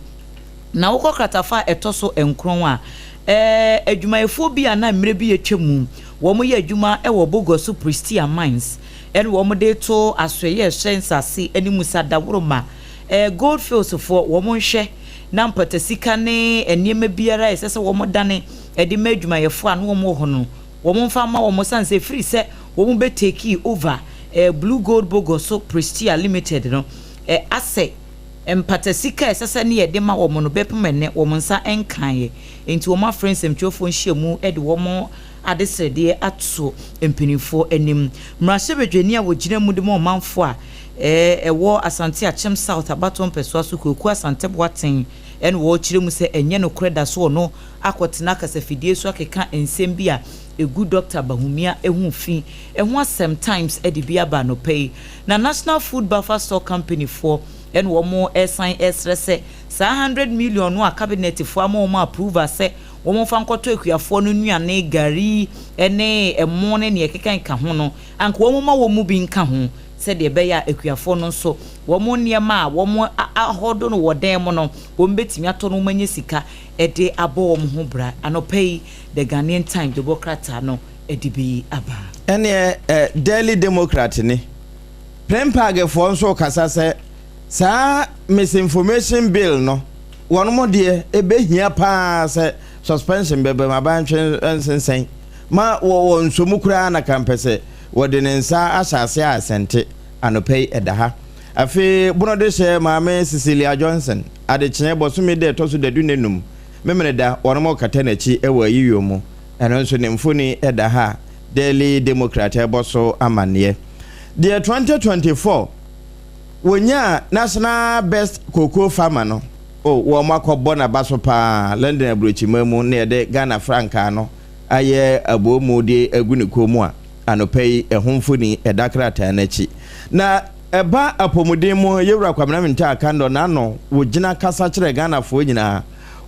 Na wokɔ kratafa a ɛtɔ so nkron a, ɛɛ adwumayɛfoɔ bi a na mmerɛ bi atwa mu wɔyɛ adwuma wɔ Bogoso Prestea Mines ɛna wɔde reto asoɛeɛ ɛhyɛ nsase anim sɛ adaworoma ɛɛ Gold Fields foɔ wɔn nhwɛ na mpatasika ne nneɛma biara a ɛsɛ sɛ wɔn dane de ma adwumayɛfoɔ a na wɔn wɔ hɔ no wɔn mfa mma wɔn sane sɛ ɛfiri sɛ wɔn bɛ take over ɛɛ Blue Gold Bogoso Prestea Limited no ɛɛ asɛ Mpatasika a ɛsɛ sɛ ne yɛde ma wɔn no bɛpem ɛnnɛ, wɔn nsa nkaeɛ. Enti wɔafrɛ nsɛmtwerɛfoɔ nhyiamu de wɔn adesrɛdeɛ ato mpanimfoɔ anim. Mmarahyɛbadwani a ɔgyina mu de ma ɔmanfoɔ a ɛwɔ Asante Akyem South abatoɔ mpɛsoa so, Kwaku Asante Boateng na ɔrekyerɛ mu sɛ ɛnyɛ nokorɛ da so ɔno akɔtena kasafidie so akeka nsɛm bi a ɛgu Dɔkta Bawumia ho fi ho asɛm Times de bi aba anɔpa yi. Na National Food Buffer Stock Company foɔ na wɔn resan resrɛ sɛ saa 100 million no a cabinet foɔ ama wɔn approval sɛ wɔn mfa nkɔtɔ akuafoɔ no nnuane, gari ne ɛmo ne nea ɛkeka ho no, anka wɔn mma wɔn mu bi nka ho sɛdeɛ ɛbɛyɛ a akuafoɔ no nso wɔn nneɛma a wɔn ahɔdo no wɔ dan mu no wɔn bɛtumi atɔ no wɔn anya sika de abɔ wɔn ho bra. Anɔpa yi The Ghanaian Times de bɔ krataa no de bi aba. Ɛneɛ eh, Daily Democrat ni. Prempagfoɔ nso rekasa sɛ saa misinformation bill no wɔnom deɛ ɛbɛhia paa sɛ suspension bɛba mu, aban ntwe nsensɛn ma wɔ wɔ nsomu koraa na kampɛ sɛ wɔde ne nsa ahyɛ aseɛ a ɛsɛnte anɔpa yi ɛda ha. Afei bono de hyɛ Maame Cecilia Johnson adekyeɛ bɔsome da ɛtɔ so dadu nnanum Memeneda wɔnom rekata n'akyi wɔ ayiyɔ mu. Ɛno nso ne mfoni da ha a Daily Democrat rebɔ so amanneɛ. Deɛ 2024 wɔnyaa National Best Cocoa Farmer no, oh, wɔn akɔbɔ n'aba so paa London aburokyiman mu na yɛde Ghana frankaa no ayɛ aboomu de agu ne kɔn mu a anɔpa yi ɛho mfoni da krataa no akyi. Na ɛba apɔmuden mu, Yɛwura Kwabena Mintah Akandoh n'ano wɔgyina kasa kyerɛ Ghanafoɔ nyinaa.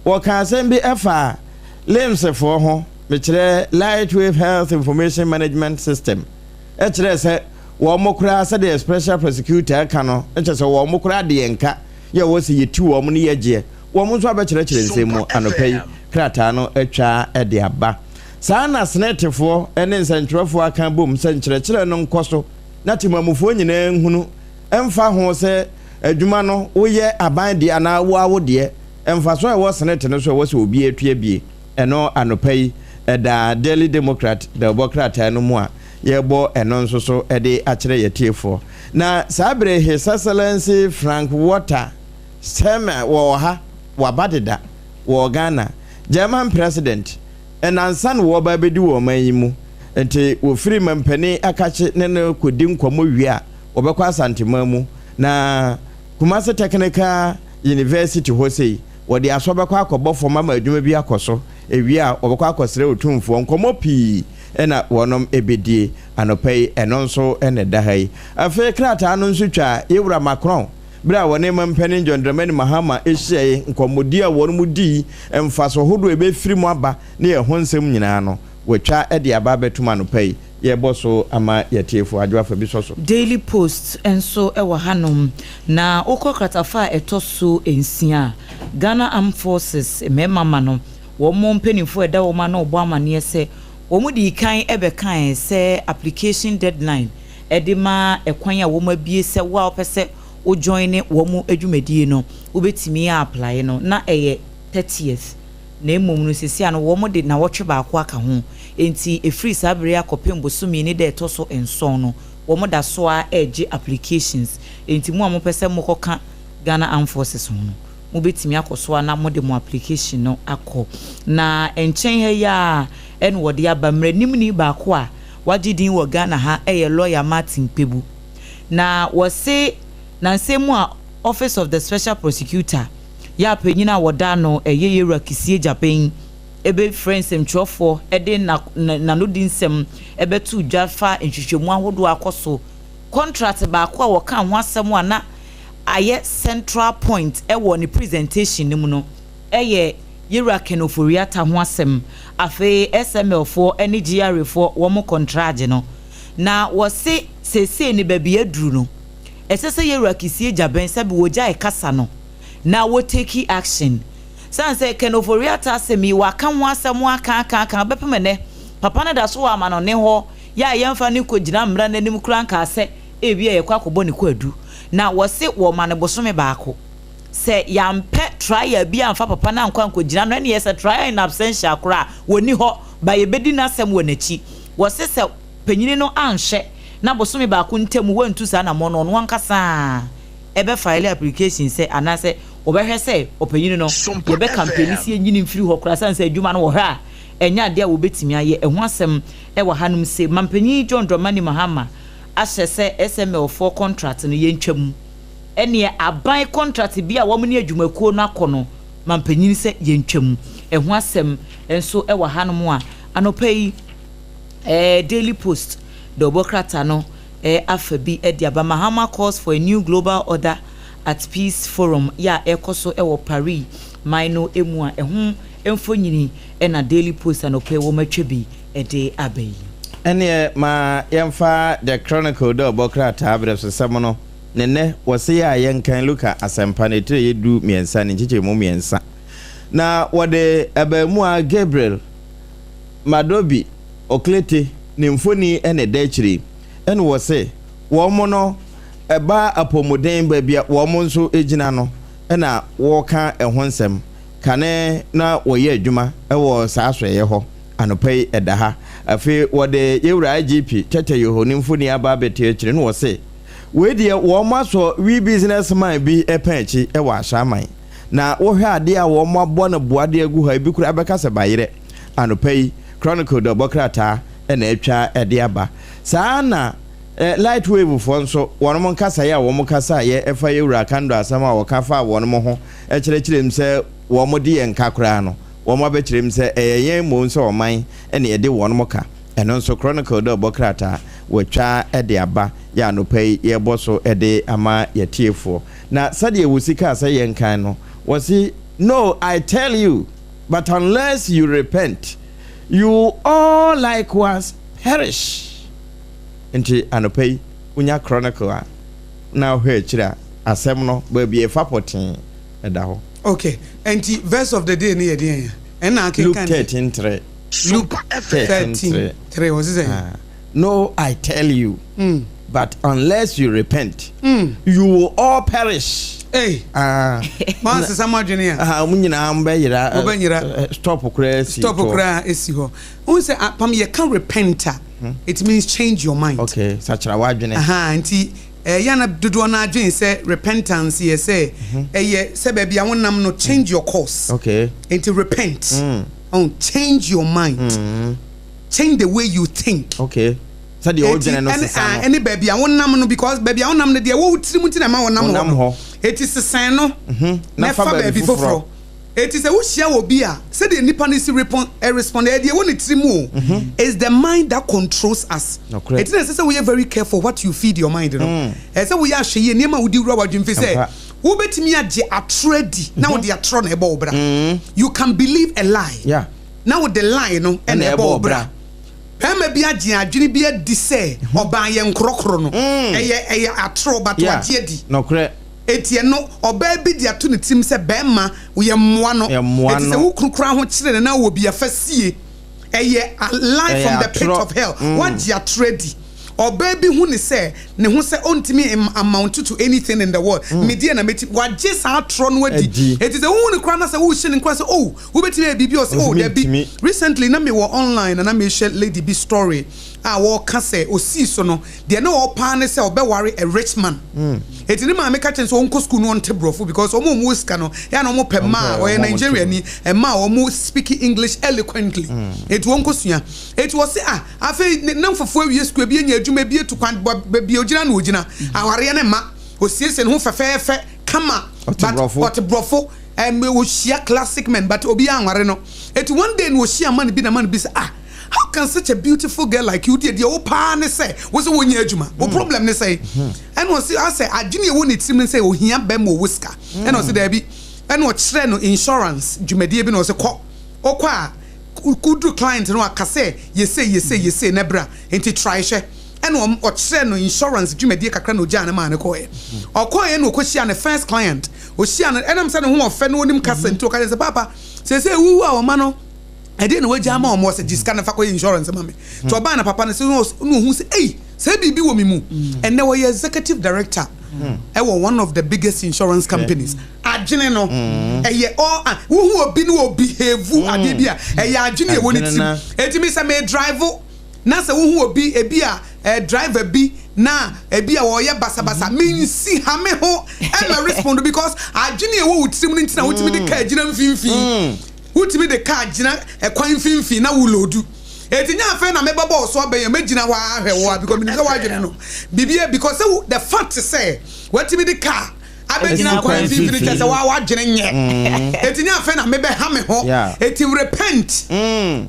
Wɔkaa asɛm bi ɛfa LIMS foɔ ho, mekyerɛ Lightwave Health Information Management System, kyerɛɛ sɛ wɔn koraa sɛdeɛ Special Prosecutor ka no, kyerɛ sɛ wɔn koraa de yɛn ka yɛ wɔ sɛ yɛtu wɔn ne yɛgyeɛ. Wɔn nso abɛkyerɛkyerɛ nsɛm mu anɔpa yi, krataa no atwa de aba. Saa na Senetefoɔ ne nsɛntwerɛfoɔ aka abom sɛ nkyerɛkyerɛ no nkɔ so na temamufoɔ nyinaa nhunu, ɛmfa ho sɛ adwuma no woyɛ aban deɛ anaa wo ara wo deɛ. Mfaso a ɛwɔ Senate no so a ɛwɔ sɛ obiara tua bie, ɛno anɔpa yi ɛda Daily Democrat dawubɔ krataa no mu a yɛrebɔ ɛno nso so de akyerɛ yɛn atiefoɔ. Na saa berɛ yi His Excellency Frank Walter Steinmeier wɔ ɔha, waba deda wɔ Ghana, German President, nnansa na wɔreba abɛdi wɔ ɔman yi mu, nti wɔfiri mampanin akakye ne no kɔdi nkɔmmɔ wie a, wɔbɛkɔ Asanteman mu na Kumasi Technical University hɔ sei, wɔde asɔ bɛkɔ akɔbɔ fam ama adwuma bi akɔ so. Ewie a, wɔbɛkɔ akɔsrɛ Otumfoɔ. Nkɔmmɔ pii na wɔnom bɛdie anɔpa yi, ɛno nso na ɛda ha yi. Afei krataa no nso twaa Yewura Macron berɛ a wɔne Mampanin John Dramani Mahama hyiae, nkɔmmɔdie a wɔnom dii, mfasoɔ hodoɔ a ɛbɛfiri mu aba ne ɛho nsɛm nyinaa no, wɔatwa de aba abɛtom anɔpa yi. Yɛbɔ so ama yɛatiefo adwo afa bi sɔ so. Daily Post nso wɔ hanom, na wokɔ kratafa a ɛtɔ so nsia a, Ghana Armed Forces mmarima ma no, wɔn mpanimfoɔ a ɛda wɔn ano rebɔ amaneɛ sɛ wɔdii kan bɛkae sɛ application deadline de ma ɛkwan a wɔabue sɛ wo a wopɛ sɛ wo joine wɔn dwumadie no wobɛtumi a apply no na ɛyɛ 30th. Na mmom no seesei ano wɔde nnawɔtwe baako aka ho, enti ɛfiri saa berɛ yi akɔpem bosome ne da a ɛtɔ so nson no, wɔn da so ara regye applications. Enti mo a mopɛ sɛ mokɔka Ghana Armed Forces ho no, mobɛtumi akɔ so ara na mode mo application no akɔ. Na nkyɛn ha yi ara na wɔde aba. Mmaranimni baako a wagye din wɔ Ghana ha yɛ Lawyer Martin Kpebu. Na wɔse nansa mu a Office of the Special Prosecutor yɛ a panyin a wɔda ano yɛ Yewura Kisie Gyapɛn bɛfrɛ nsɛmtwerɛfoɔ de n'anodi nsɛm bɛtoo dwa fa nhwehwɛmu ahodoɔ a akɔ so. Contract baako a wɔkaa ho asɛm a na ayɛ central point wɔ ne presentation no mu no yɛ Yewura Ken Ofori-Atta ho asɛm. Afei SML foɔ ne GRA foɔ wɔn kɔntragye no. Na wɔse seesei no baabi aduru no, ɛsɛ sɛ Yewura Kisie Gyabɛn sɛbe wɔgyae kasa no na wɔ take action. Sane sɛ Ken Ofori-Atta asɛm yi wɔaka ho asɛm aka aka aka bɛpem ɛnnɛ, papa no da so wɔ amanɔne hɔ yɛ a yɛmfa no nkɔgyina mmara no anim koraa nkaa sɛ ebia yɛkɔ akɔbɔ ne kwaadu. Na wɔse wɔma no bosome baako. Sɛ yɛampɛ trial bi amfa papa no ankɔ ankɔgyina no ɛneɛ sɛ trial in absentia koraa a wɔnni hɔ ba yɛbɛdi n'asɛm wɔ n'akyi. Wɔse sɛ panyini no anhwɛ na bosome baako ntam wantu saa anammɔn no ɔno ankasa bɛ file application sɛ anaasɛ wɔbɛhwɛ sɛ ɔpanyin no yɛbɛ campaign sɛ yɛnyini mfiri hɔ koraa sane sɛ adwuma no wɔhwɛ a ɛnyɛ adeɛ a wɔbɛtumi ayɛ. Ɛho asɛm wɔ hanom se Mampanyin John Dramani Mahama ahyɛ sɛ SML foɔ contract no yɛntwa mu. Ɛneɛ aban contract bi a wɔn ne adwumakuo no akɔ no mampanyin sɛ yɛntwa mu. Ɛho asɛm nso wɔ hanom a anɔpa yi Daily Post dawubɔ krataa no afa bi de aba. Mahama calls for a new global order at Peace Forum yɛ a ɛrekɔ so wɔ Paris man no mu a ɛho mfonini na Daily Post anɔpa yi wɔatwa bi de aba yi. Ɛnneɛ ma yɛmfa The Chronicle dawubɔ krataa berɛsosɛm no ne nnɛ wɔse yɛ a yɛnkan Luka Asɛmpa no etire yɛ du-mmiɛnsa ne nkyekyɛmu mmiɛnsa. Na wɔde abaamua Gabriel Madobi Oklete ne mfoni na ɛda akyire yi. Ɛna wɔse wɔn no ɛba apɔmuden baabi a wɔn nso gyina no na wɔka ɛho nsɛm. Kane na wɔyɛ adwuma wɔ saa asoɛeɛ hɔ. Anɔpa yi ɛda ha. Afei wɔde Yɛwura IGP Tɛtɛ Yoho ne mfoni aba abɛto akyire na wɔse wei deɛ wɔn asɔ we business man bi pɛn akyi wɔ Ashaiman. Na wohwɛ adeɛ a wɔn abɔ no boa de agu hɔ a ebi koraa bɛka sɛ bayerɛ. Anɔpa yi Chronicle dɔbɔ krataa na atwa de aba. Saa ara na Lightwave foɔ nso, wɔnom nkasaeɛ a wɔn kasaeɛ ɛfa Yɛwura Kandor asɛm a wɔka faa wɔnom ho kyerɛkyerɛ mu sɛ wɔn de yɛn ka koraa no, wɔn abɛkyerɛ mu sɛ ɛyɛ yɛn mmom sɛ ɔman na yɛde wɔnom ka. Ɛno nso Chronicle dɔbɔ krataa wɔatwa de aba yɛ anɔpa yi yɛrebɔ so de ama yɛatiefoɔ. Na sɛdeɛ wɔsi kaa sɛ yɛnkan no, wɔse, No, I tell you, but unless you repent, you will all likewise perish. Nti anɔpa yi, wonya Chronicle a, na wohwɛ akyiri a, asɛm no, baabi a ɛfa pɔtee, ɛda hɔ. Okay, nti verse of the day no yɛ deɛn a? Ɛna akenkan Luke 13:3. Luke 13:3, ɔse sɛn? Ah. No, I tell you, but unless you repent, you will all perish. Hey, Ah, mo ansesa mo adwene a. ah, mo nyinaa mo bɛyera. Mo bɛyera. Stop koraa si Stop koraa esi hɔ. Wohu sɛ apam yɛka repent a, it means change your mind. Okay, sakyera w'adwene. Aha, nti ɛyɛ na dodoɔ no adwene sɛ repentance yɛ sɛ ɛyɛ sɛ baabi a wonam no change your course. Okay. Nti repent. Oh, change your mind. Change the way you think. Okay. Sɛdeɛ wodwene no sesa no. Ɛne baabi a wonam no because baabi a wonam no deɛ ɛwɔ wo tirim nti na ɛma wonam hɔ no. Eti sesan no na fa baabi foforɔ. Eti sɛ wohyia obi a sɛdeɛ nipa no si respond ɛyɛ deɛ ɛwɔ ne tirim o. It's the mind that controls us. Eti na ɛsɛ sɛ woyɛ very careful what you feed your mind no. Ɛsɛ sɛ woyɛ ahwɛyie nneɛma a wode wura w'adwene fi sɛ wobɛtumi agye atorɔ adi na wode atorɔ na ɛbɔ wo bra. You can believe a lie. Yeah. Na wode lie no na ɛbɔ wo bra. Barima bi agye adwene bi adi sɛ ɔbaa yɛ nkorɔkorɔ no, ɛyɛ ɛyɛ atorɔ but wagye adi. Nokorɛ. Enti ɛno, ɔbaa bi de ato ne tirim sɛ barima yɛ mmoa no. Yɛ mmoa Enti sɛ no. wo kunu koraa ho kyere no na wɔ bi a fa sie. Ɛyɛ a lie Ɛyɛ from the pit atorɔ. of hell. Wagye atorɔ adi. Ɔbaa bi hu ne sɛ ne ho sɛ ɔntumi amount to anything in the world. Me deɛ na mɛtumi. Wagye saa atorɔ no adi. Adi. Enti sɛ wohu no koraa na sɛ worehyɛ no nkuran sɛ oh, wobɛtumi ayɛ biribi a ɔse Ɔse oh dabi. mentumi. Recently na mewɔ online na na mehwɛ lady bi story. a wɔreka sɛ osii so no, deɛ na ɔpɛ ara ne sɛ ɔbɛware a rich man. Enti ne maame ka kyerɛ no sɛ ɔnkɔ sukuu na ɔnte borɔfo because wɔn a wɔwɔ sika no, ɛyɛ a na wɔpɛ mmaa a ɔyɛ Nigeriani, mmaa a wɔn speak English eloquently. Enti ɔnkɔsua. Enti ɔse ah, afei ne nnamfofoɔ awie sukuu, ebi anya adwuma, ebi atu kwan, baabi a ɔgyina na ɔgyina. Awareɛ no mma. Ɔsiesie ne ho fɛfɛɛfɛ, kama, but ɔte borɔfo. Ɛm, ɔhyia classic men but obiara anware no. Enti one day na ɔhyia man bi na man bi sɛ ah, How can such a beautiful girl like you deɛ deɛ wo paa ne sɛ wo sɛ wonyɛ adwuma wo problem ne sɛn ɛna ɔse asɛ adwene ɛwɔ ne tirim ne sɛ ohia bɛma ɔwɔ sika ɛna ɔse daabi ɛna ɔkyerɛ no insurance dwumadie bi na ɔse kɔ ɔkɔ a kuduru client no aka sɛ yɛsei yɛsei yɛsei na bra nti try hwɛ ɛna ɔkyerɛ no insurance dwumadie kakra na ɔgyaa no maa no kɔɛ ɔkɔɛ na ɔkɔhyia ne first client ɔhyia no ɛnam sɛ ne ho ɔfɛ na ɔnim kasa nti ɔka kyerɛ sɛ papa sɛsɛ wuwu a ɔma no ɛdeɛ na wagya ama wɔn ɔsɛ gye sika no fa kɔyɛ insurance ma me nti ɔbaa na papa no sɛ na ɔhu sɛ ei sɛ biribi wɔ me mu ɛnɛ ɔyɛ executive director ɛwɔ one of the biggest insurance companies adwene no ɛyɛ all ah wohu obi no wɔ behave adeɛ bi a ɛyɛ adwene ɛwɔ ne tirim eti mi sɛ me drive na sɛ wohu obi ebi a eh, driver bi na ebi a wɔyɛ basabasa mensi ha me ho ɛmɛ respond because adwene ɛwɔ wo tirim no nti na wotumi de kaa gyina mfimfini Wotumi de kaa gyina ɛkwan mfimfini na wo loodu. Enti nyɛ afei na mebɛbɔ wo so abɛn a mɛgyina hɔ ara ahwɛ wo a because menim sɛ w'adwene no biribi because sɛ wo the fact sɛ watumi de kaa abɛgyina kwan mfimfini kyerɛ sɛ wa w'adwene nyɛ. Enti nyɛ afei na mebɛha me ho. Enti repent.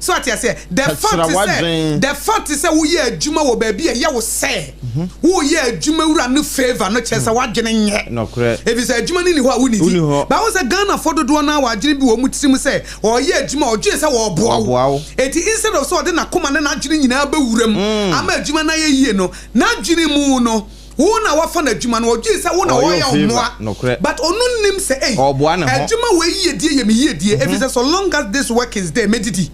So ate aseɛ? The fact sɛ the fact sɛ woyɛ adwuma wɔ baabi a ɛyɛ wo sɛ Woreyɛ adwuma wura no favour no kyerɛ sɛ w'adwene nyɛ. Efisɛ adwuma no nni hɔ a wonnidi. But wohu sɛ Ghanafoɔ dodoɔ no ara wɔ adwene bi wɔ wɔn tirim sɛ ɔreyɛ adwuma a ɔdwene sɛ wɔreboa wo. Enti instead of sɛ ɔde n'akoma ne n'adwene nyinaa bɛwura mu ama adwuma no ayɛ yie no, n'adwene mu no, wo na wafa no adwuma no, ɔdwene sɛ wo na ɔreyɛ wo mmoa. But ɔno nnim sɛ ei, adwuma wei yiedie yɛ me yiedie efisɛ so long as this work is there mɛdidi.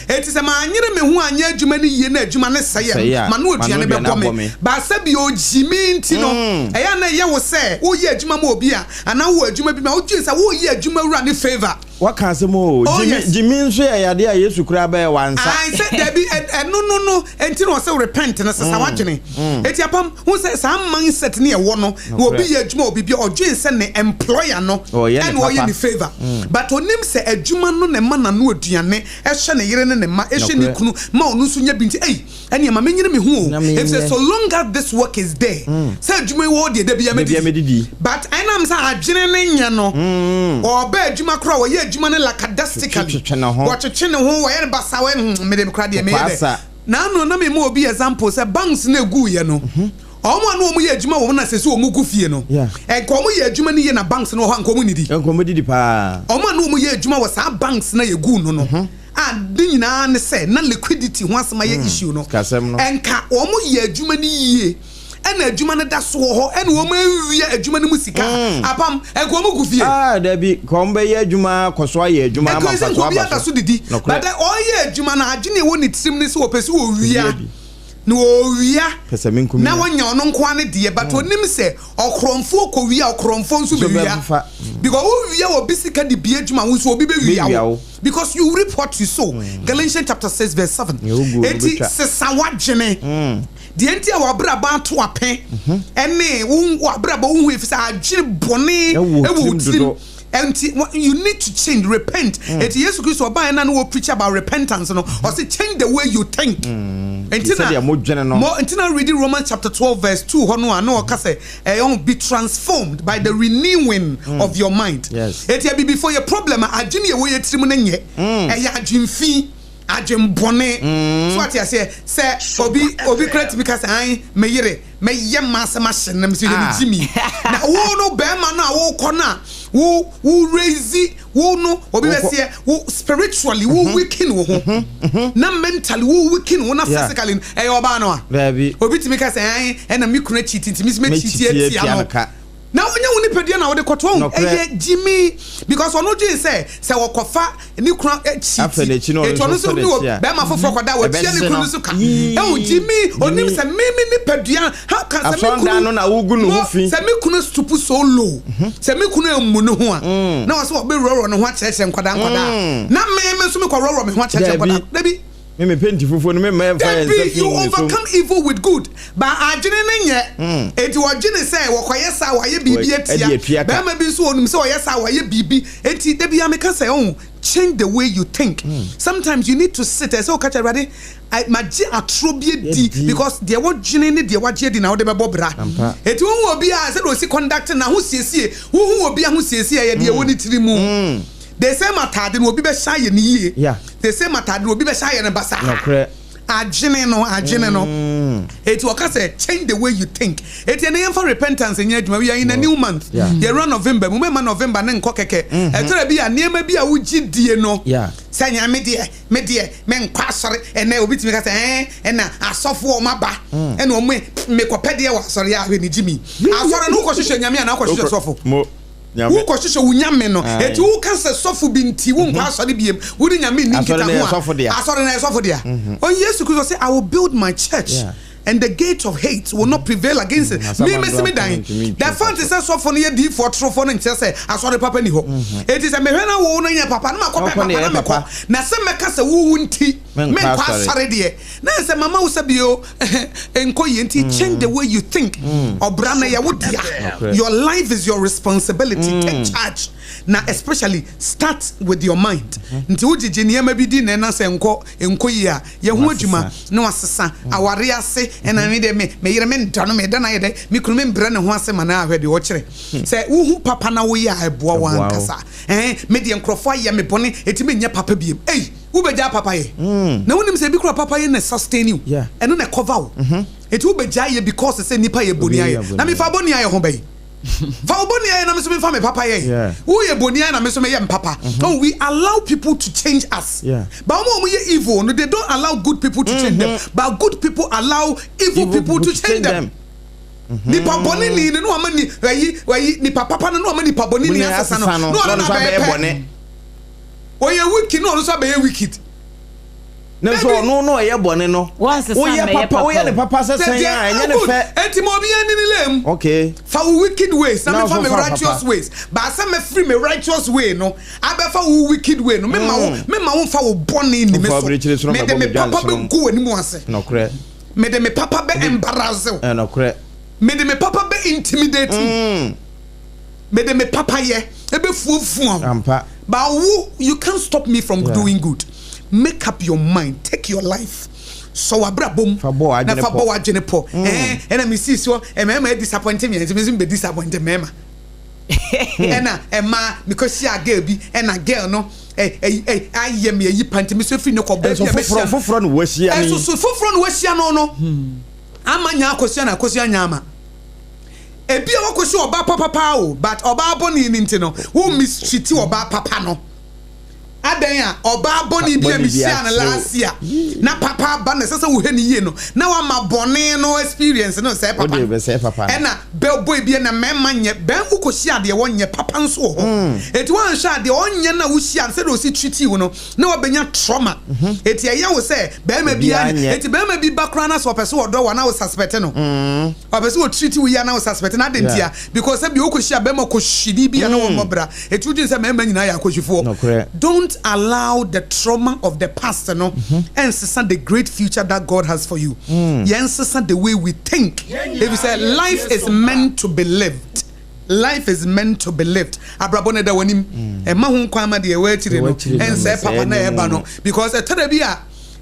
Enti sɛ manyere me ho anyɛ adwuma no yie na adwuma no sɛe a, m'ano aduane bɛbɔ me. But sɛbi ogyi me nti no, ɛyɛ a na ɛyɛ wo sɛ woreyɛ adwuma ma obi a, anaa wowɔ adwuma bi mu a, wodwene sɛ woreyɛ adwuma wura no favour. Waka asɛm oo. Oh Gyimi, yes. gyimi nso yɛ yadeɛ a Yesu koraa bɛyɛ wansa. Ae sɛ dabi, ɛno no no nti na ɔsɛ repent no, sesa w'adwene. Enti apam, hu sɛ saa mindset no yɛwɔ no, na obi yɛ adwuma wɔ biribi a, ɔdwene sɛ ne employer no Ɔreyɛ ne ɛna ɔreyɛ papa. ne favour. But onim sɛ adwuma no na ɛma n'ano aduane, ɛhwɛ ne yere ne ne mma, ɛhwɛ ne Nokorɛ. kunu ma ɔno nso nya bi nti, ei, ɛneɛ ma menyere me ho o, Na menyɛ. efisɛ so long as this work is there, sɛ adwuma yi wɔ hɔ deɛ, da biara Da biara mɛdidi. mɛdidi. But ɛnam sɛ adwene no nyɛ no, ɔɔba adwuma koraa a, ɔyɛ adwuma no lackadaisically, Twetwe ne ho. wɔtwetwe ne ho, wɔyɛ no basaa, wɔyɛ no hmm, mede koraa deɛ meyɛ dɛ. Ɔkwaasa. Naano na mema obi example sɛ banks no ɛguiɛ no, wɔn a na wɔn yɛ adwuma wɔ mu na sɛsɛ wɔn gu fie no, nka wɔn yɛ adwuma no yie na banks no wɔ hɔ a nka wɔn nnidi. Nka wɔn didi paa. Wɔn a na wɔn yɛ adwuma wɔ saa banks no a yɛguu no no, a ne nyinaa ne sɛ na liquidity ho asɛm ayɛ issue no, nka wɔn yɛ adwuma no yie ɛna adwuma no da so wɔ hɔ ɛna wɔn anwia adwuma no mu sika a, apam, nka wɔn gu fie. Ah dabi, nka wɔn bɛyɛ adwuma akɔ so ayɛ adwuma ama Nka ɛsɛ nka mfasoɔ obi aba ada so. so didi. Nokorɛ. But ɔreyɛ adwuma no adwene a ɛwɔ ne tirim ne sɛ ɔpɛ sɛ ɔwia. Owia bi. Na ɔwia Pɛsɛmenkominya. na wanya ɔno nko ara ne deɛ but ɔnim sɛ ɔkorɔmfoɔ kɔwia a ɔkorɔmfoɔ nso Nso bɛwia. bɛfa. Because wowia obi sika de bie adwuma wo nso obi bɛwia Bɛwia wo. wo. Because you reap what you sow. Galatians chapter 6 verse 7. Nea woguo no Enti wobɛtwa. sesa w'adwene. Deɛ nti a w'abrabɔ ato apɛ ne wo w'abrabɔ wohu efisɛ adwene bɔne Ɛwɔ wɔ wo tirim tirim. dodo. Nti you need to change, repent. Nti Yesu Kristo ɔbaeɛ na na wɔ preach about repentance no, ɔse change the way you think. Nti na Sɛdeɛ modwene no. mo nti na read Romans chapter 12 verse 2 hɔ no a na ɔka sɛ ɛyɛ be transformed by the renewing of your mind. Yes. Nti abibifo yɛ problem a adwene a ɛwɔ yɛ tirim no nyɛ. Ɛyɛ adwenfi. Adwenbɔne. So wate aseɛ? Sɛ obi obi kora tumi ka sɛ an me yere mɛyɛ ma asɛm ahye no mesɛ yɛ me gyimi. Na wo no bɛrima no a wokɔ no a wo wo raise wo no obi bɛseɛ wo spiritually wo weaken wo ho na mentally wo weaken wo na physically no ɛyɛ ɔbaa no a. Obi tumi ka sɛ an ɛna me kunu akyiti nti me nso mɛkyiti atia no. Na wonyɛ wo nipadua na wode kɔto ɔho ɛyɛ gyimi because ɔno dwen sɛ sɛ ɔkɔfa ne kunu akyi ti eti ɔno nso ne bɛrima foforɔ kɔda watua ne kunu no so ka ɛho gyimi onim sɛ me me nipadua how can sɛ me kunu mo sɛ me kunu stoop so low sɛ me kunu ammu ne ho a na ɔsɛ ɔbɛ rɔrɔ ne ho akyerɛkyerɛ nkwadaa nkwadaa na me me nso me kɔ rɔrɔ me ho akyerɛkyerɛ nkwadaa dabi. Me me penti fufuo no me mma yɛmfa yɛn nsa Dabi, fi you ngu me so. overcome evil with good. Ba adwene no nyɛ. Enti wɔdwene sɛ wɔkɔyɛ saa a wɔayɛ biribi Wɔ- ɛde atia. atua ka. Barima bi nso onim sɛ ɔyɛ saa a wɔayɛ biribi. Enti da biara meka sɛ, oh, change the way you think. Sometimes you need to sit. Ɛsɛ sɛ woka kyerɛ Awurade, I- magye atorɔ bi adi Adi. because deɛ wɔdwene ne deɛ wagye adi na wode bɛbɔ bra. Ampa. Enti wohu obi a sɛdeɛ osi conduct n'ahosiesie, wohu obi ahosiesie a ɛyɛ deɛ ɛwɔ ne tiri mu. The same atade no obi bɛhyɛ ayɛ no yie. The same atade no obi bɛhyɛ ayɛ no basaa. Nokorɛ. Adwene no, adwene no. Eti wɔka sɛ change the way you think. Eti ɛnɛ yɛmfa repentance nyɛ adwuma. We are in a new month. Yɛwura November mu. Mɛma November ne nkɔ kɛkɛ. Ɛtɔrɔ bi a nneɛma bi a wogye die no. Sɛ nea me deɛ, me deɛ, menkɔ asɔre. Ɛnɛ obi tumi ka sɛ ɛn ɛna asɔfoɔ wɔn aba. Ɛna wɔn mekɔpɛ deɛ wɔ asɔre a hwɛ ne gyi mi. Asɔre no wokɔhwehwɛ nyame anaa wokɔhwehwɛ sɔfo? Mo. Nyame. Wokɔhwehwɛ wo nyame no. Aye. Eti woka sɛ sɔfo bi nti wonkɔ asɔre biem. Wode nyame nni Asɔre no nkitaho yɛ a. sɔfo dea. Asɔre no yɛ sɔfo dea. Ɔn Yesu Kristo sɛ I will build my church. And the gate of hate will not prevail against it. Asɛm Me andra mesi me dan. ntumi ntwi The fact mfa sɛ sɔfo no yɛ diifoɔ torofoɔ no nkyerɛ sɛ asɔre papa ni hɔ. Eti sɛ mehwɛ na wo no yɛ papa na makɔpɛ Ɔkɔ papa ne na yɛ mekɔ. papa. Na sɛ mɛka sɛ wo nti Menkɔ menkɔ asɔre. asɔre deɛ. Na sɛ mama wo sɛ bio nkɔ yie nti change the way you think. Ɔbra no yɛ wo dea. Nokorɛ. Your life is your responsibility. Take charge. Na especially start with your mind. Nti wogyegye nneɛma bi di na ɛna sɛ nkɔ nkɔ yie a yɛ ho adwuma na wasesa aware ase ɛna me de me me yere me nda no me da na yɛ dɛ me kunu me mbrɛ ne ho ase ma na ahwɛ deɛ ɔkyerɛ sɛ wohu papa na woyɛ a ɛboa wo Ɛboa wo. ankasa ɛn me deɛ nkurɔfoɔ ayɛ me bɔne eti me nyɛ papa biem ei wobɛgya papa yɛ na wonim sɛ ebi kura papa yɛ na sustain you ɛno na cover wo eti wobɛgya yɛ because sɛ nipa yɛ bɔne Obi ayɛ yɛ bɔne na mefa bɔne ayɛ ho bɛyi fa wo bɔne ayɛ na me so mefa me papa yɛ woyɛ bɔne ayɛ na me so meyɛ mpapa. No, we allow people to change us. But wɔn a wɔyɛ evil no, they don't allow good people to change them, but good people allow evil people to change them. Nipa bɔne ni no na wama ni ayi ayi nipa papa no na wama nipa bɔne ni Bɔne asesa no asesa no, na ɔno na ɔno na nso abɛyɛ abɛyɛ pɛ bɔne. Ɔyɛ wicked na ɔno nso abɛyɛ wicked. Ne nso Dabi. ɔno na ɔyɛ bɔne no. Wansesa Woyɛ mmɛyɛ papa, papa woyɛ ne o. papa sɛ sɛn a ɛnyɛ ne good. fɛ. Eti ma obi ani ne lem. Fa wo wicked ways na Na mefa nso me fa righteous papa. ways. Baasa mɛfiri me righteous way no abɛfa wo wicked way no, mema wo mema wo nfa wo bɔne ni me Mfa so. abirekyiri soro Mede mmɛbɔ me me dwa papa nsono. bɛgu w'anim ase. Mede me papa bɛ embarrass wo. Ɛnɔkorɛ. Mede me papa bɛ intimidate you. Mede me papa yɛ ɛbɛfuafua wo. But wo, you can't stop me from doing good. Make up your mind. Take your life. So w'abrabɔ mu Fa bɔ w'adwene na fa pɔ. bɔ w'adwene pɔ. Ɛna me sii soɔ mmarima disappoint me nti me nso me disappoint mmarima. Ɛna ɛmaa mekɔhyia girl bi ɛna girl no ɛ ɛ ɛ ayɛ me ayi pa nti me nso firi ne kɔ baabi Ɛnso a foforɔ mehyia no. foforɔ na wahyia Ɛnso ni. so foforɔ na wahyia no ama nya akosua na akosua nya ama. Ebi a wakɔhyia ɔbaa papapa o, but ɔbaa bɔne ni nti no wo mistreat ɔbaa papa no. Adan a ɔbaa bɔne bi a Bɔne bi mehyia no akyerɛ wo. last year na papa aba na ɛsɛ sɛ wohwɛ ne yie no na wama bɔne no experience no sɛ papa Wode no. bɛsɛe papa no. Ɛna bɛbɔ ebi na mmarima nyɛ bɛn wokɔhyia adeɛ wɔnyɛ papa nso wɔ hɔ eti wɔanhwɛ adeɛ ɔnyɛ na wohyia no sɛdeɛ osi treat wo no na wabɛnya trauma eti ɛyɛ wo sɛ bɛrima bi Obiara anyɛ nyɛ. eti bɛrima bi ba koraa na sɛ ɔpɛ sɛ ɔdɔ wo na wo suspect no ɔpɛ sɛ ɔtreat wo yie na wo suspect no ade ntia because sɛ bi wokɔhyia bɛrima kɔhyini bi a na wɔmmɔ bra eti wodwene sɛ mmarima nyinaa yɛ akɔhyifoɔ. Don't allow the trauma of the past no ɛnsesa the great future that God has for you. Yɛnsesa the way we think. If you say life is meant to be lived, life is meant to be lived. Abrabɔ no da w'anim ɛma ho kwan ma deɛ ɛwɔ akyire no Ɛwɔ akyire no ɛnsɛ papa na ɛnsɛe ɛba no no. because ɛtɔda bi a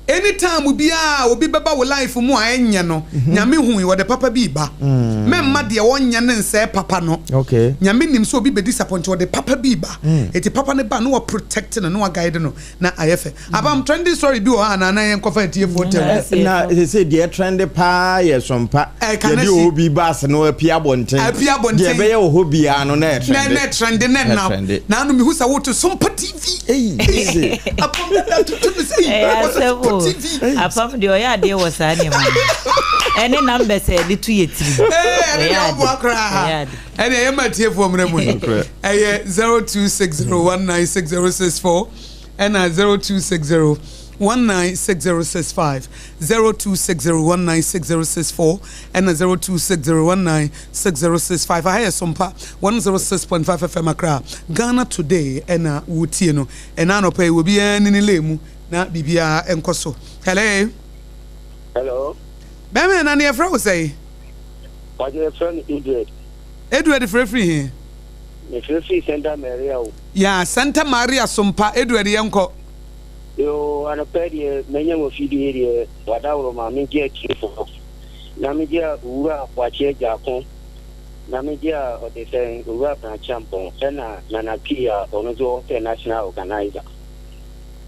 anytime biara obi bɛba wo life mu a ɛnyɛ no nyame hu wɔde papa bi ba mɛmma deɛ wɔnyɛ ne nsɛe papa no. Nyame nim sɛ obi bɛ disappoint wɔde papa bi ba eti papa ne ba no wɔ protect no na wɔ guide no na ayɛ fɛ. Abam trending story bi wɔ hɔ anaa na yɛn kɔfa etiefoɔ tɛm? Na sɛ deɛ trend paa yɛ Sompa. Ɛ, Kanasi. Yɛde obi baase no apie abɔnten. Apie abɔnten. Deɛ ɛbɛyɛ wɔ hɔ biara no na na ɛtrend. Na trend ne nam trend. na ano mihu sɛ woto Sompa TV. Eyi, easy. Apam dada tutu mi sɛ Ɛyɛ wɔsɛ asɛm Sompa o. TV. Apam deɛ ɔyɛ adeɛ wɔ saa nneɛma no ɛne numbers a yɛde to yɛ tirim. Ee, ɛne Ɛyɛ deɛ ade. ɔboa koraa. Ɛyɛ ade. Ɛne ɛyɛ ma tiefoɔ mmerɛ mu no Nokorɛ. ɛyɛ 0260196064 ɛna 0260196065, 0260196064 ɛna 0260196065. Aha yɛ Sompa 106.5 FM Accra. Ghana Today ɛna wotie no ɛna anɔpa yi obiara ne ne lane mu. Na biribiara nkɔ so. Hello. Hello. Bɛrima na ne yɛfrɛ wo sɛn? Wagye yɛfrɛ no Edward. Edward frɛ firi he? Mefrɛ firi Santa Maria o. Ya, Santa Maria Sompa, Edward yɛnkɔ. Yoo, anɔpa yi deɛ manya mo fidie deɛ wadaworo ma megye atiefoɔ na megye a Owura Boakye Agyarko na megye a ɔde sɛn Owura Branchampong ɛna Nana Key a ɔno nso ɔsɛ National Organizer.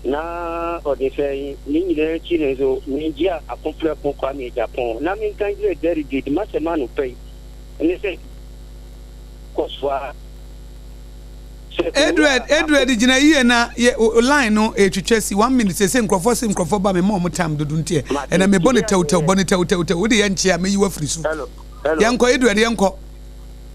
Na ɔde sɛ ne nyinaa akyi no nso, megye a ako prɛko Kwame Agyapong na menka nkyerɛ delegate m'asɛm anɔpa yi ne sɛ kɔ so ara sɛ owura Edward Ako Edward gyina yie na yɛ o line no etwitwa si one minute sese nkurɔfoɔ se nkurɔfoɔ ba me ma wɔn time dodo nti ɛ Mate ɛna mebɔ ne nti tɛwtɛw deɛ bɔ ne tɛwtɛwtɛw wode yɛ nkyea mɛyi wo afiri so hello hello yɛnkɔ Edward yɛnkɔ.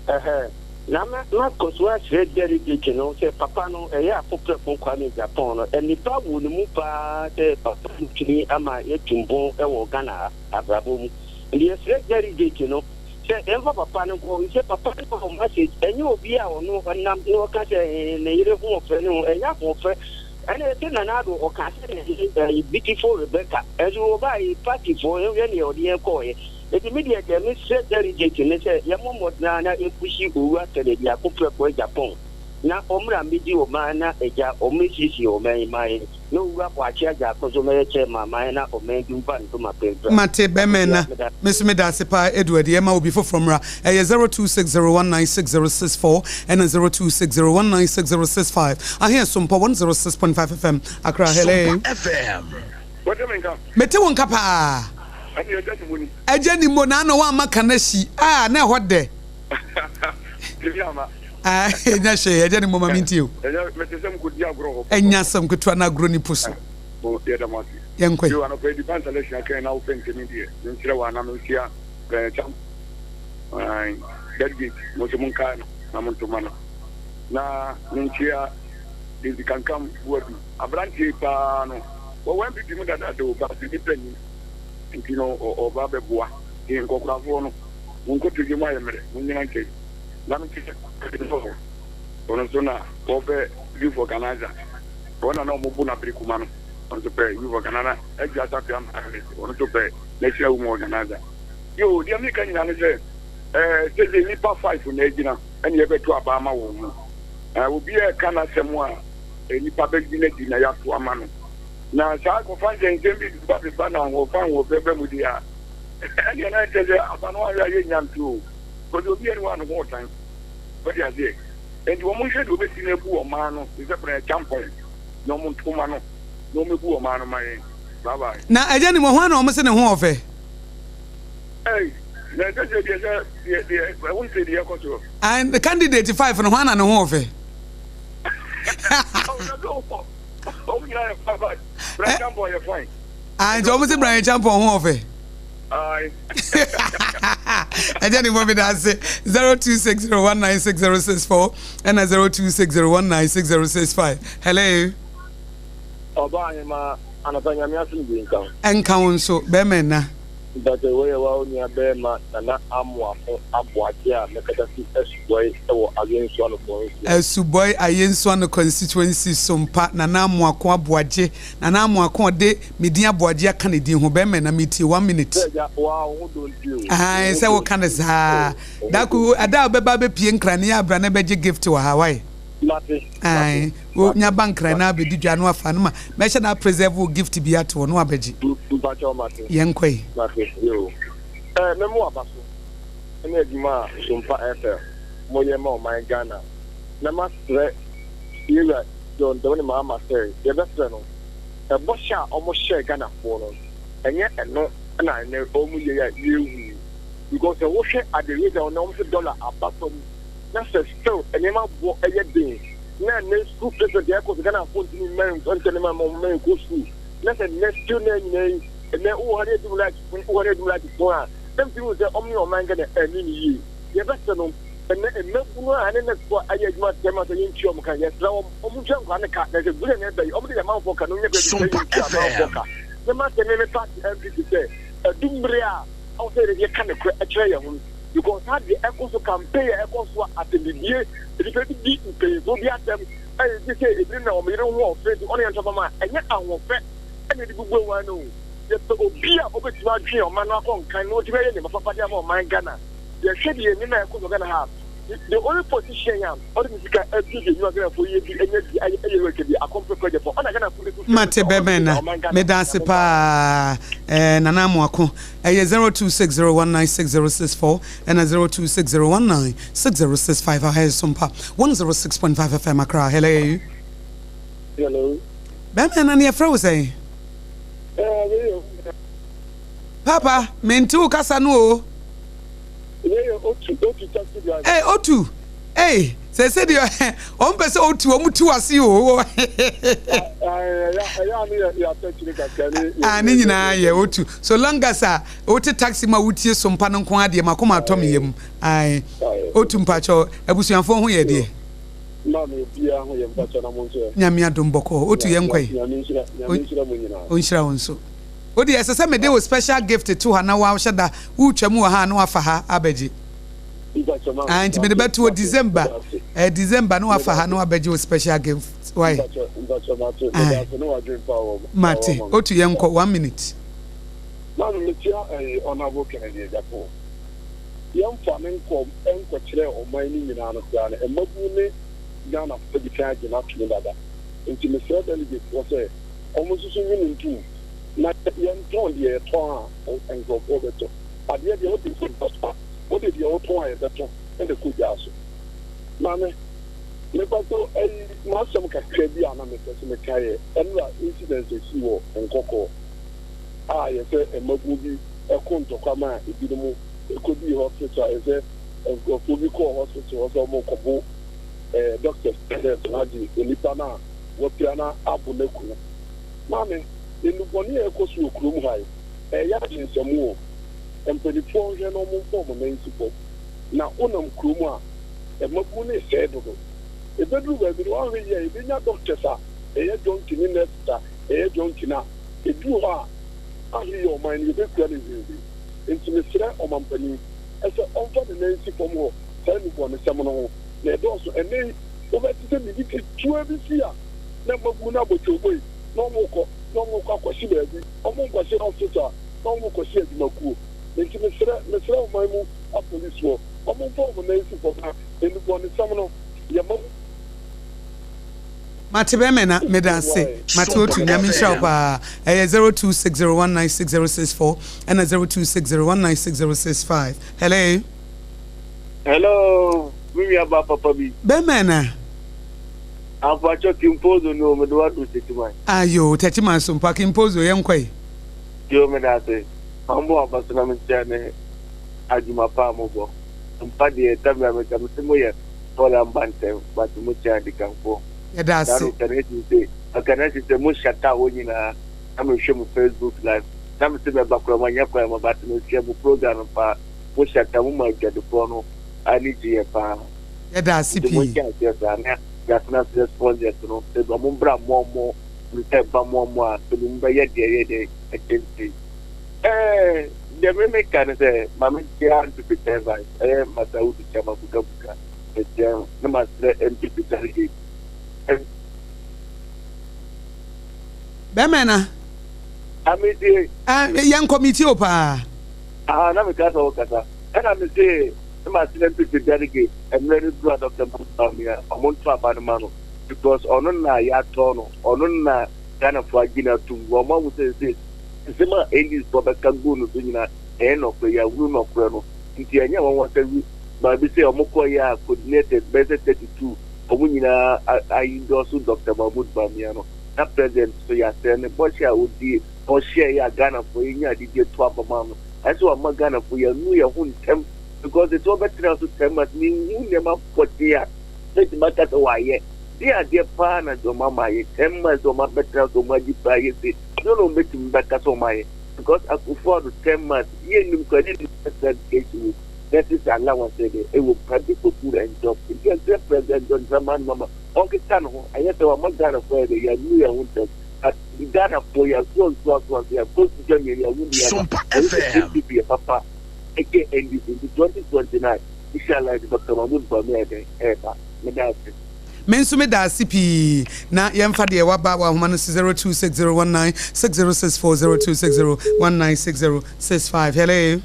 Ɛhɛɛ, na mɛ, makɔ so akyerɛ delegate no sɛ papa no, ɛyɛ akoprɛko Kwame Agyapong no, nnipa wɔ ne mu paa sɛ papa no tumi ama yɛatu mpɔn wɔ Ghana ha abrabɔ mu. Nti yɛsrɛ delegate no sɛ yɛmfa papa no nkɔ, efisɛ papa no wɔ message, ɛnyɛ obi a ɔno ɔnam na ɔka sɛ ee ne yere ho ɔfɛ ne ho, ɛnyɛ ahoɔfɛ. Ɛna ɛsɛ Nana Addo ɔka sɛ ne yere ɛɛ beautiful Rebecca, ɛnso ɔbaa yi party foɔ yɛnhwɛ nea ɔde yɛn kɔɔeɛ. Enti me deɛ, deɛ mesrɛ delegate ne sɛ yɛmmɔ mmɔden ara na yɛmpushi Owura Kennedy Akoprɛko Agyapong na ɔmmra mmɛdi ɔman na agya ɔmmɛsiesie ɔman yi ma yɛn na Owura Boakye Agyarko nso mmɛyɛ chairman ma yɛn na ɔman bi mfa ne ntoma pɛ mfira. Mate bɛmɛn Akosua, na meda me nso meda ase paa Edward yɛma obi foforɔ mmra ɛyɛ 0260196064 ɛna 0260196065 ahe Sompa 106.5 FM Accra hello. Sompa FM. Wote me nka? Mete wo nka paa. Ɛne agya ni mo ni. Agya ni mo na ano wamma kanahyi ah na ɛhɔ dɛ. Tumi ama. Ah nya hwee agya ni mo ma mintie o. Ɛnyɛ mete sɛ mokɔdi agorɔ hɔ. Ɛnya asɛm ketewa na agorɔ ni po so. Mo yɛda mo ase. Yɛnkɔ yi. Yo anɔpa yi di ban selection akɛn na wopɛ ntɛmi deɛ menkyerɛ wo ana menhyia Bryan Champ ae delegate mo nso monkae no na monto ma no na menkyia Daisy Kankam Boadu aberanteɛ yi paa no wɔwɔ NPP mu dadaada o but nnipa nnim nti no ɔba bɛboa nti nkɔkorafoɔ no mo nkotodwe mu ayɛ mmerɛ mo nyina nkyɛn na me kyerɛ sɛ ɔno nso na wɔpɛ youth organizer wɔn na na wɔn bo na bere kuma no ɔno nso pɛ youth organizer na adwa asafo ama ɔno nso pɛ national women organizer yoo deɛ meka nyinaa ne sɛ ɛɛ sɛ nipa five na agyina ɛne yɛbɛto aba ama wɔn mu ɛɛ obi a ɛka n'asɛm a nipa bɛgyina di na yɛato ama no Na saa akɔfa nsɛnsɛm bi ba beba na ahoɔfɛ ahoɔfɛ ba mu deɛ a, ɛnneɛ na ɛkyerɛ sɛ aba no ahwɛ a yɛnnya nto o. Because obi ani hɔ a ne ho ɔtan. Wate aseɛ? Enti wɔn nhwɛ deɛ wɔbɛsi no abu ɔman no te sɛ Brɛ Kyampɔn na wɔn nto ma no na wɔn ɛbu ɔman no ma yɛn. Bye bye. Na agya nim hwan na wɔn se ne ho ɔfɛ. Ei, na ɛsɛ sɛ deɛ sɛ deɛ deɛ ɛho nte deɛ ɛkɔ soɔ. And candidate five no hwan na ne ho ɔfɛ. Oh, na so wɔ. Wɔn nyinaa yɛ fine fine. Brian Champon yɛ fine. Ah, nti wɔn sɛ Brian Champon ho ɔfɛ. Ayi. Ɛjɛ ni mo mi da ase 0260196064 ɛna 0260196065. Hello. Ɔba ahema anɔpa nyame asomdwe nka wo. Ɛnka wo nso bɛrima ɛna. Mpakyɛ wei yɛ wo nua bɛɛma Nana Amoako Aboagye a mekasa fi Asubɔe wɔ Ayensuano constituency. Asubɔe Ayensuano constituency Sompa Nana Amoako Aboagye Nana Amoako ɔde me din Aboagye aka ne din ho bɛɛma ɛna metie one minute. Sɛ agya waa wo ho dɔ nti o. Ae sɛ woka no saa dako ada a wobɛba abɛpie Nkran ne yɛ abra na bɛgye gift wɔ ha wae. Mate Ae mate wo mate nya ba Nkran mate. na abɛdi dwa no afa no ma mɛhyɛ na preserve wo gift bi ato hɔ na wabɛgye. Mpakyɛw mate Yɛnkɔ yi. mate yoo. Ɛɛ mɛmo waba so ɛne adwuma a Sompa FM mo yɛ ma ɔman Ghana na masrɛ Yewura John Dramani Mahama sɛ yɛbɛsrɛ no ɛbɔhyɛ a ɔmo hyɛɛ Ghanafoɔ no ɛnyɛ ɛno na ɛnɛ ɔmo yɛ yi a yɛhu yi because sɛ wohwɛ at the rate a ɔnɛ ɔmo sɛ dollar aba fam na sɛ still nneɛma boɔ yɛ den na ɛnɛ school placement ɛkɔ so Ghanafoɔ ntumi mma nkyɛ nneɛma mma wɔn mma nkɔ school na sɛ nnɛ still na nyinaa yi ɛnɛ wowɔ ha ne yɛdum light wowɔ ha ne yɛdum light fon a na mtumi hu sɛ ɔmo ne ɔman Ghana ɛni ne yie yɛbɛsrɛ no ɛnɛ mmabunu a ɛne nɛsfoɔ a ayɛ adwuma tɛm a sɛ yɛntua ɔmo ka yɛsrɛ wɔn ɔmo ntua nkwadaa no ka na sɛ gunya na ɛbɛ yi ɔmo de yɛ amanfoɔ ka na ɔmo nya baabi sɛ yɛntua amanfoɔ ka na ma sɛ me me party NPP sɛ ɛdu mmere a ɛwɔ sɛ yɛka nokorɛ ɛkyerɛ yɛn ho. Because saa deɛ ɛkɔ so campaign a ɛkɔ so a atɛmdidie nnipa bi di mpanyinfoɔ bi atɛm ɛyɛ gye sɛ ebinom na wɔn yere ho ɔfɛ nti ɔne yɛn ntɔfam a ɛnyɛ ahoɔfɛ ɛna ɛde bubu awan no o. Yɛpɛ obi a ɔbɛtumi adwene ɔman no akɔ nkan na ɔtumi ayɛ nneɛma papa de ama ɔman Ghana. Yɛhwɛ deɛ nneɛma a ɛkɔ so Ghana ha a, the only politician a ɔde ne sika aduadua nnwuma Ghanafoɔ yɛ bi anya bi ayɛ ɛyɛ wɛkɛ bi akɔmpɛ kɔ Japan ɔna Ghanafoɔ esu fɛ Mate sɛ ɔma bɛmɛn bi na ɔman Ghana meda ase Nyame mmoa no. paa eh, Nana Amoako ɛyɛ 0260196064 ɛna 0260196065 aha yɛ Sompa 106.5 FM Accra. Hello. Hello. Bɛmɛn na ne yɛfrɛ wo sɛn? Eh, wei yɛ Papa, mente wo kasa no o. Wei yɛ Otu, Otu taxi driver. Hey, Otu. Hey, sɛ sɛ deɛ wɔn pɛ sɛ otu wɔn tu ase o. Ɛyɛ ne yɛ yɛatɛkyere kakra ne. Ah, ne nyinaa yɛ otu. So long as a wote taxi ma wotie sompa no nko adeɛ ma koma atɔ me yam. Ae. Otu mpakyɛ abusuafoɔ ho yɛ deɛ. Maame obiara ho yɛ mpakyɛ na mo nso ɛ. Nyame adom bɔkɔɔ. Otu yɛn nkɔ yi. Nyame nhyira, Nyame nhyira mo nyinaa. Ɔnhyira wo nso. Wo deɛ ɛsɛ sɛ mede wo special gift to ha na woahyɛ da woretwa mu wɔ ha a na wafa ha abɛgye. Ah, nti mede bɛto hɔ December. Eh, December na wafa ha na wabɛgye wo special gift. Why? Ah. Mate, otu yɛn kɔ one minute. Maame metia ɛyi Honourable Kennedy Agyapong. Yɛmfa ne nkɔ nkɔkyerɛ ɔman no nyinaa no koraa no, mmabunu ne Ghanafoɔ adi kan agye no atom dada. Nti mesrɛ delegate foɔ sɛ wɔn nso so nyi no ntom na yɛntɔn deɛ yɛtɔn a nkurɔfoɔ bɛtɔ. Adeɛ deɛ wode kɔ dwa so a, wode deɛ wotɔn a yɛbɛtɔ na ɛkɔ dwa so. Maame, mepakyɛw ayi m'asɛm kakra bi a na mepɛ sɛ meka yɛ ɛnora incident a ɛsii wɔ Nkɔkɔɔ a yɛsɛ mmabunu bi ɛko ntɔkwa ma ebinom ɛkɔdii hospital a yɛsɛ nkurɔfoɔ bi kɔɔ hospital hɔ sɛ wɔrekɔbo eh, doctors nurse no agye onipa no a wapira no abo no aku no. Maame, nnubɔne a ɛrekɔ so wɔ kurom ha yi, ɛyɛ adwensɛm o. Mpanimfoɔ nhwɛ na wɔmfa wɔn nan nsi fam. Na wonam kurom a, mmabunu no resɛe dodo. Ɛbɛduru baabi no, woanhwɛ yie a, yɛbɛnya doctors a ɛyɛ junkie ne nurses a ɛyɛ junkie no a, ɛduru hɔ a, anhwɛ yie a ɔman no yɛbɛkura no hwinhwin. Enti mesrɛ ɔmampanin sɛ ɔmfa ne nan nsi fam wɔ saa nnubɔnesɛm no ho. Na ɛdɔɔso. Ɛnnɛ yi, wobɛte sɛ biribi ketewa bi si a, na mmabunu no abɔ kyooboi na wɔrekɔ na wɔrekɔ akɔhye baabi, wɔnkɔhye hospital na wɔrekɔhye adwumakuo. Enti mesrɛ, mesrɛ ɔman mu apolisifoɔ, wɔmfa wɔn nan nsi fam na nnubɔnesɛm no, yɛma. Mate bɛmɛ na meda ase mate otu nyame nhyira wo paa ɛyɛ 0260196064 ɛna 0260196065 hello. Hello me nua ba papa bi. Bɛmɛ na. Ampakyɛ Kimpozo ni o mede wo adu Techiman. Ayoo Techiman so mpa Kimpozo yɛn kɔ yi. Yoo meda ase. Mambɔ w'aba so na menkyerɛ ne adwuma pa a mobɔ. Mpa deɛ ta bia meka mese moyɛ Paul amba ntɛm but mo kyɛn adikanfoɔ. Yɛda ase. Saa no ɔka n'akyi sɛ ɔka n'akyi sɛ mo shata hɔ nyinaa na mehwɛ mo Facebook live na mese mɛba koraa manya kwan ma but mehwɛ mo program no paa mo shata mo ma adwadifoɔ no ani gye yɛ paa. Yɛda ase Nti pii. monhyɛ aseɛ saa na yɛatena ase yɛ sponsors no sɛ ɔmo mbra mmoa ɔmo sɛ ɛba mmoa ɔmo a sɛ mo bɛyɛ deɛ ɛyɛ deɛ ɛkyɛnti. Ɛɛ deɛ me meka ne sɛ ma menkyia NPP Chairvice ɛyɛ Masaudu Chama Buka Buka mekyia no na masrɛ NPP delegate ɛn. Bɛmɛ na. Ametie. Ah, yɛnkɔ metie o paa. Aha na meka sɛ wokasa ɛna mese na masrɛ NPP delegate mmerɛ no duru a Dr. Mahmoud Bawumia ɔmo nto aba no ma no because ɔno na yɛatɔ no ɔno na Ghanafoɔ agye no atum wɔn ahu sɛ sɛ nsɛm a NDC foɔ bɛka guu no so nyinaa ɛyɛ nɔkorɛ yɛahunu nɔkorɛ no nti ɛnyɛ nwanwa sɛ wi baabi sɛ ɔmo kɔeɛ a coordinators bɛyɛ sɛ 32 ɔmo nyinaa a endorse Dr. Mahmoud Bawumia no na president so yɛasrɛ no bɔhyɛ a ɔdie ɔhyɛeɛ a Ghanafoɔ yɛnya adidie to aba maa no ayɛ sɛ wama Ghanafoɔ yɛanu yɛn ho ntɛm because ɛsɛ ɔbɛtena so 10 months menhu nneɛma pɔtee a mɛtumi aka sɛ wayɛ de adeɛ paa na John Mahama ayɛ 10 months ɔmo abɛtena so ɔmo agye paa yɛ se no na ɔmo bɛtumi bɛka sɛ ɔmo ayɛ because Akufo-Addo 10 months yɛ nim kora ne nim education wɔ nurses allowance de ɛwɔ plenty for food and job nti ɛsɛ President John Dramani Mahama ɔnkeka ne ho ɛnyɛ sɛ wama Ghanafoɔ yɛ de yɛanu yɛn ho ntɛm but Ghanafoɔ yɛasoa nsuo asoa so yɛakɔ sika mmienu yɛawo nnuaba Sompa ɛno sɛ FM. NPP yɛ papa. ɛkyɛn NDC nti 2029 Inshallah yɛde Doctor Mahmood Bawumia ayɛ dɛn ɛɛba. Meda ase. Me nso meda ase pii. Na yɛmfa deɛ waba wɔ ahoma no so 0260196064 0260196065. Hello.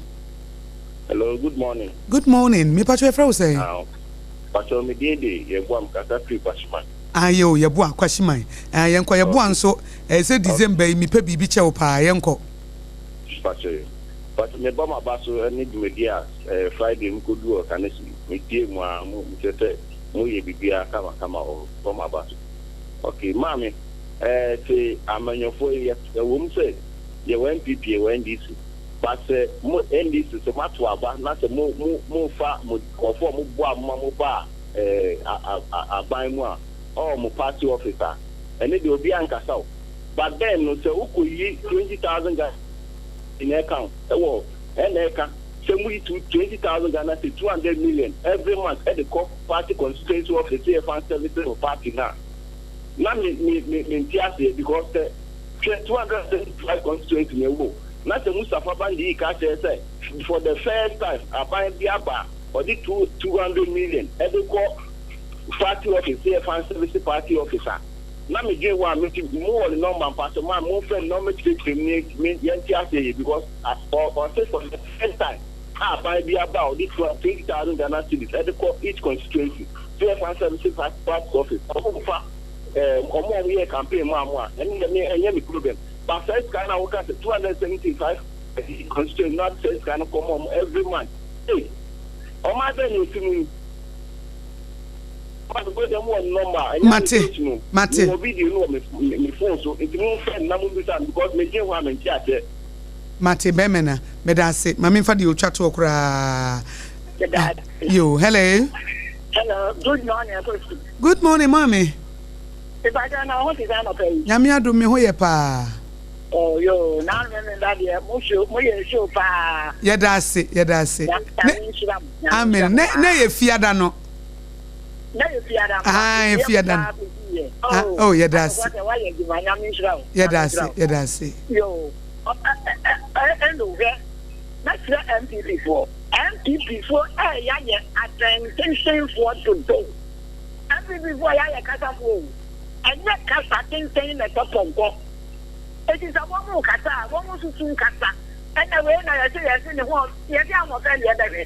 Hello, good morning. Good morning. Me pacho yɛfrɛ wo sɛn? Ah, pacho me din de Yeboah mekasa firi Kwashiman. Ah yo, Yeboah Kwashiman. Ah yɛnkɔ Yeboah nso ɛyɛ sɛ December yi mepɛ biribi kyɛ wo paa yɛnkɔ. Pacho yo. Pacho mebɔ m'aba so ne dwumadi a eh, Friday mekɔdu wɔ Kanesi metie mu a mo kyerɛ sɛ moyɛ biribiara kama kama wɔ hɔ mebɔ m'aba so. Ok maame eh, te amanyɔfoɔ yi ɛwɔ mu sɛ yɛwɔ NPP yɛwɔ NDC but sɛ mo NDC sɛ moato aba na sɛ mo mo mofa mo nkurɔfoɔ a moboa mo ma mobaa eh, a, a, aban mu a ɔwɔ mo party office a ɛne deɛ obiara nkasa o but then no sɛ wokɔyi 20,000 Ghana na ɛka o ɛwɔ ɛna ɛka sɛ moyi 20,000 Ghana cedi 200 million every month ɛde kɔ party constituency office sɛ yɛfa service wɔ party no a na me me me mente aseɛ because sɛ hwɛ 275 constituency na ɛwɔ na sɛ Mustapha Bandi ka kyerɛ sɛ for the first time aban bi aba a ɔde 200 million ɛde kɔ party office sɛ yɛfa service party office a na medwen ho a meti mo wɔ ne number mpa sɛ mo a momfrɛ no na ɔmmɛkyerɛkyerɛ mu ne yɛnte aseɛ yɛ because ɔse for the first time a aban bi aba a ɔde 20,000 Ghana cedis ɛde kɔ each constituency sɛ yɛfa service party office ɔmo fa ɔmo a ɔmo yɛ campaign mu a mo a ɛno deɛ me ɛnyɛ me problem but saa sika no a woka sɛ 275 constituency na saa sika no kɔ ma ɔmo every month ee ɔmo abɛn na esi mu yi Mate, mate. Mate bɛmɛ na meda ase. Ma memfa deɛ ɔtwa toɔ koraa. Yo, hello. Hello, good morning, Akosi. Good morning, maame. Ìbàdàn na ɔho te sɛ anɔpa yi. Nyame adom me ho yɛ paa. Oh, yo, na me me da deɛ mo show mo yɛ show paa. Yɛda ase, yɛda ase. Nyame nhyira mo. Amen. Ne ne yɛ fiada no. Na yɛ fiada no. Ah, yɛ fiada no. Ah, oh, yɛda ase. Yɛda ase, yɛda ase. Yo, ɛna hwɛ, mɛsrɛ NPP foɔ. NPP foɔ ɛyɛ ayɛ atɛntentenfoɔ dodo. NPP foɔ yɛ ayɛ kasafoɔ o. Ɛnyɛ kasa tenten na ɛtɔ pɔnkɔ. Eti sɛ wɔn kasa a, wɔn susu nkasa. Ɛna wei na yɛse yɛse ne ho yɛde ahoɔfɛ na yɛbɛhwɛ.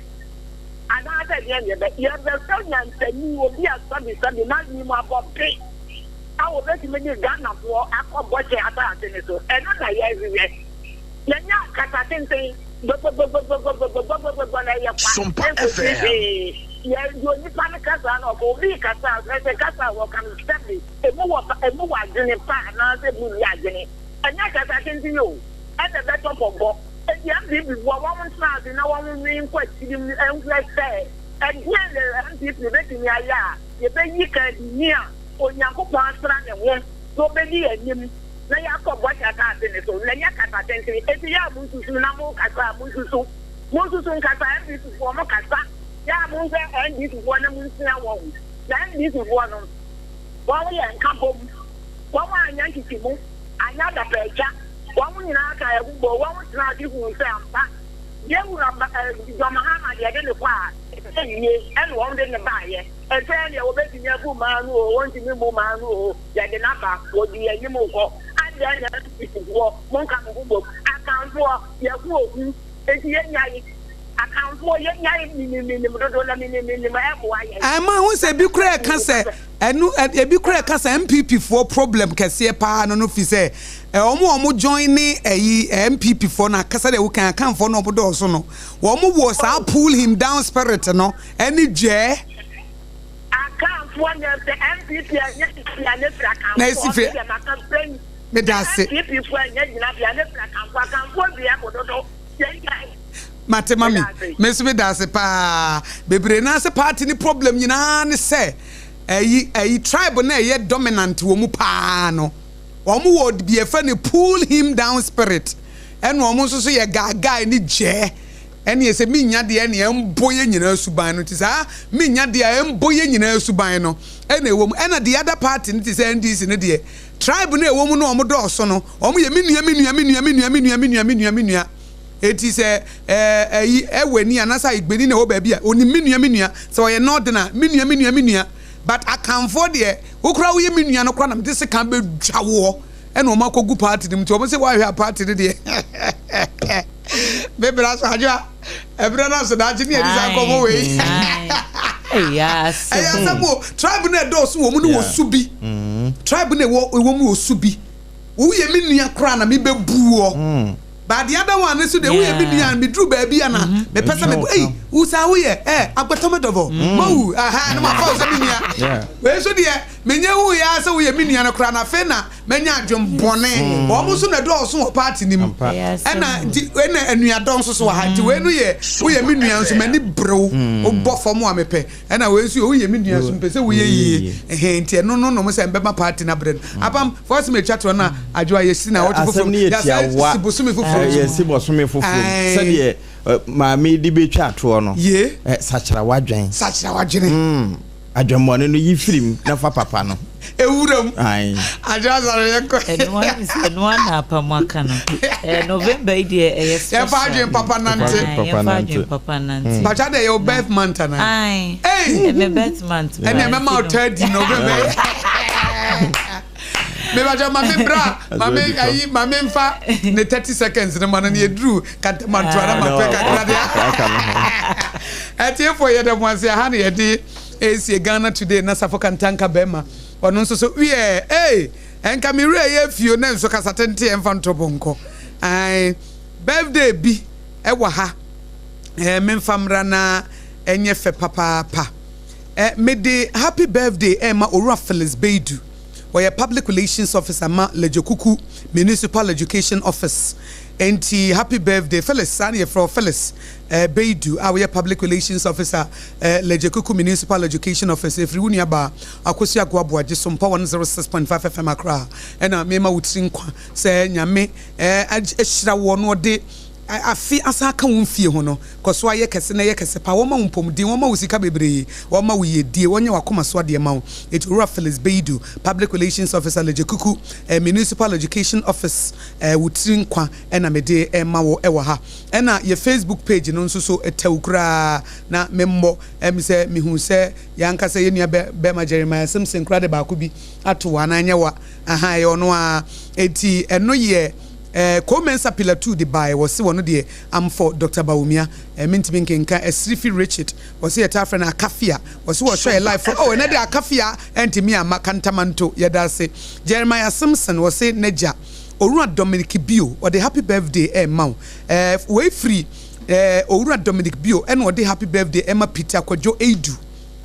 Anaasɛ deɛn na yɛbɛ, yɛbɛfrɛ nyansani, obi a sɛbesɛbe n'adwene mu abɔ be a ɔbɛtumi de Ghanafoɔ akɔ bɔhyɛ asase no so. Ɛno na yɛhwehwɛ. Yɛnyɛ kasa tenten, gbɔgbɔgbɔgbɔgbɔgbɔgbɔgbɔgbɔgbɔ na ɛyɛ kwa, Sompa ɛnkɔsi FM. hwee. Yɛ, deɛ onipa no kasa na ɔka, obi rekasa a, hwɛ sɛ kasa a ɔka no sɛbe ɛmu wɔ pa, ɛmu wɔ adwene pa anaasɛ ɛmu nni adwene. Ɛnyɛ kasa tenten o, ɛna ɛbɛtɔ pɔmpɔ. Enti NPP foɔ wɔn ntena ase na wɔn nwen nkɔ akyiri mu nhwɛ sɛ ɛdeɛn na NPP bɛtumi ayɛ a yɛbɛyi kandini a Onyankopɔn asra ne ho na ɔbɛdi yɛn anim na yɛakɔ bɔhyɛ asase no so na ɛnyɛ kasa tenten. Enti yɛ a monsusu na mokasa a monsusu. Monsusu nkasa NPP foɔ mo kasa yɛ a monhwɛ NDC foɔ na monsua wɔn. Na NDC foɔ no wɔn yɛ nkabom wɔn anyɛ nkyekyimu anyɛ adapaatwa. Wɔn nyinaa kaa ɛho bɔɔ wɔn tenaa ase huu sɛ ampa yɛn wura John Mahama deɛ yɛde no kɔ a ɛbɛyɛ yie ɛna wɔn de no baeɛ. Ɛsɛ deɛ wɔbɛtumi abu maa no oo wɔntumi mmu maa no oo yɛde no aba wɔdi yɛn anim rekɔ. Adɛn na NPP foɔ monka mo ho bom? Akanfoɔ yɛko ohu enti yɛnnyae. Akanfoɔ yɛnnyae minimminim dodo na minimminim ɛmmoa yɛn. Ɛma ho sɛ ebi koraa ɛka sɛ ɛno ebi koraa ɛka sɛ NPP foɔ problem kɛseɛ paa no no fi sɛ wɔn a wɔn join ne ɛyi NPP foɔ no akasa deɛ wokan akanfoɔ no wɔn dɔɔso no wɔn wɔ saa pull him down spirit no ɛne dwɛɛ. Akanfoɔ na sɛ NPP ɛnyɛ gyinabea ne firi Na esi akanfoɔ fi me deɛ maka pɛn meda ase. NPP foɔ ɛnyɛ gyinabea ne firi akanfoɔ akanfoɔ dua mo dodo yɛn gyae. Mate mami, me nso meda ase paa. Bebree naa sɛ party ne problem nyinaa ne sɛ ɛyi ɛyi tribe na ɛyɛ dominant wɔ mu paa no. Wɔn wɔ bi yɛfrɛ no pull him down spirit ɛna wɔn nso so yɛ gaagae ne gyɛɛ ɛne sɛ menya deɛ ɛne ɛmbɔ yɛ nyinaa suban no nti saa menya deɛ a ɛmbɔ yɛ nyinaa suban no ɛna ɛwɔ mu ɛna the other party no te sɛ NDC no deɛ tribe no ɛwɔ mu no wɔn dɔɔso no wɔn yɛ me nua me nua me nua me nua me nua me nua me nua me nua. Eti sɛ ɛɛ ɛyi Eweni anaasɛ Ayigbeni na ɛwɔ baabi a, onim me nua me nua. Sɛ ɔyɛ Northern a, me nua me nua me nua. But Akanfoɔ deɛ, wo koraa woyɛ me nua no koraa na mede sekan bɛdwa woɔ. Ɛna wɔn akɔgu party no mu nti wɔn se woanhwɛ a party no deɛ me bra so adwoa ɛberɛ no aso daakye ne yɛdi saa nkɔmmɔ wei. Ɛyɛ Ɛyɛ asɛm o. Tribe no ɛdɔɔso wɔ mu no wɔ su bi. Tribe no ɛwɔ ɛwɔ mu wɔ su bi. Woyɛ me nua koraa na mebɛbu woɔ. But the other one nso deɛ woyɛ me nua meduru baabi a na mepɛ sɛ mebɔ ei wo saa woyɛ eh agbɛtɔmɛdɔbɔ mawu aha na mafa wo sɛ me nua. Wei nso deɛ menya hu yɛ ara sɛ woyɛ me nua no koraa na afei na manya adwen bɔne. Wɔn nso na ɛdɔɔso wɔ party no mu. Ɛna nti ɛna anuadɔ nso so wɔ ha nti wei no yɛ woyɛ me nua nso m'ani bere wo wobɔ fam a mepɛ. Ɛna wei nso yɛ woyɛ me nua so mepɛ sɛ woyɛ yie ɛhɛn nti ɛno no nom sɛ mbɛma party no abrɛ no apam fɔs mi atwa toɔ na adwo a yɛsi na wɔtwe foforɔ mu yɛsɛ si bosome foforɔ mu yɛsi bosome foforɔ mu sɛdeɛ maame de bɛtwa toɔ no ye sakyera wadwen sakyera wadwene adwemmɔne no yi firim na fa papa no ewura mu adwo asare yɛ kɔ ɛno ana apam aka no November yi deɛ ɛyɛ special yɛfa adwen papa nante yɛfa adwen papa nante pata deɛ yɛ birth month ana ayi ɛmɛ birth month ɛnna ɛmɛ ma ɔtɔ di November mebakyɛ mame bra mame ayi mame nfa ne 30 seconds no ma no ne yɛduru kantamantoa na mapɛ kakra deɛ ɛtiefo yɛ dɛ mo ase aha na yɛde esie Ghana Today na Safo Kantanka bɛrima ɔno nso so wiɛ ee ɛnka me werɛ yɛ fio na nso kasa tenten ɛmfa nto bonkɔ ae birthday bi ɛwɔ ha ɛɛ memfa mmra na ɛnyɛ fɛ papaapa ɛ mede happy birthday ɛma Owura Phyllis Beidu. Ɔyɛ Public Relations Officer ma Ledzokuku Municipal Education Office. Enti happy birthday Phyllis, saa na yɛfrɛ wo Phyllis Beidu a woyɛ Public Relations Officer Ledzokuku Municipal Education Office. Ɛfiri wo nuabaa Akosua Agoa Boagye Sompa 106.5 FM Accra. Ɛna mema wo tiri nkwa sɛ Nyame ahyira woɔ na ɔde afe asan aka wo mfie ho no, kɔ so ara yɛ kɛse na yɛ kɛse paa. Wɔmma wo mpɔmuden, wɔmma wo sika bebree, wɔmma wo yiedie, wɔnyɛ w'akoma so adeɛ mma wo. Enti Owura Phyllis Beidu, Public Relations Officer, Ledzokuku Municipal Education Office, wo tiri nkwa na mede rema wo wɔ ha. Ɛna yɛ Facebook page no nso so tɛw koraa na memmɔ. Ɛm sɛ mehuu sɛ yɛn ankasa yɛn nua bɛrima Jeremiah Simpson koraa de baako bi ato hɔ anaa ɛnyɛ wa? Aha, ɛyɛ ɔno ara. Enti ɛno yɛ. Eh, Ko Mensah Pilatu de baeɛ, wɔse wɔno deɛ I'm for Doctor Bawumia. Eh, mentumi nkenka. Asirifi Richard, wɔse yɛtaa frɛ no Akafia, wɔse wɔhwɛ yɛ live from, oh, ɛnɛ deɛ Akafia antumi amma, Kantamanto, yɛda ase. Jeremiah Simpson, wɔse n'agya, Owura Dominic Bio, ɔde happy birthday ɛrema wo. Eh, wei firi eh, Owura Dominic Bio ɛna ɔde happy birthday ɛma Peter Kwadwo Eidu.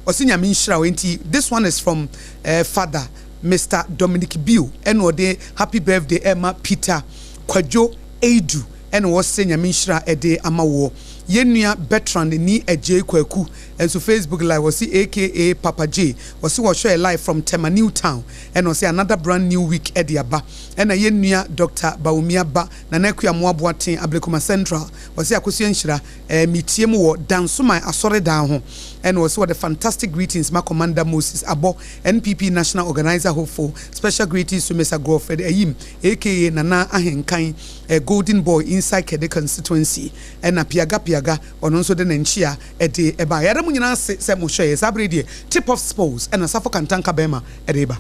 Ɔse Nyame nhyira wo. Enti this one is from eh, Father. Mister Dominic Bio ɛna ɔde happy birthday ɛrema Peter Kwadwo Eidu ɛna ɔsrɛ Nyame nhyira ɛde ama woɔ. Yɛn nua Bertrand Nii Adjei Kwaku nso Facebook live ɔse aka Papa Jay ɔse ɔhwɛ yɛ live from Tema New Town ɛna ɔse another brand new week ɛde aba. Ɛna yɛn nua Doctor Bawumia ba Nana Akua Amoah Boateng Ablekuma Central ɔse Akosua Nhyira Eh metie mo wɔ Dansoman asɔredan ho ɛna ɔse ɔde fantastic greetings ma Commander Moses Abɔ NPP National Organiser hopeful special greetings to Mister Godfred Ayim aka Nana Ahenkan eh Golden Boy inside Kɛde constituency ɛna Piaga Piaga ɔno nso de ne nkyea ɛde ɛbaeɛ. Yɛda mo nyinaa ase sɛ mo hwɛeɛ saa bere yi deɛ Tip Off Sports ɛna Safo Kantanka Bɛɛma ɛde reba.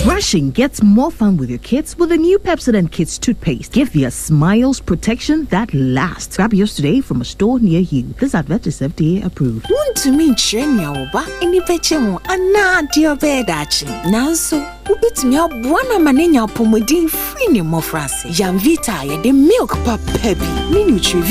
Brushing gets more fun with your kids with the new Pepsodent Kids toothpaste. Give your smiles protection that lasts. Grab yours today from a store near you. This advert is FDA approved. Wuntumi nkyerɛ nea wo ba ani bɛgye ho anaa deɛ ɔbɛyɛ daakye, nanso wubetumi aboa no ama no anya apɔwmuden firi ne mmofraase. Yamvita a yɛde milk papa bi ne Nutrivita.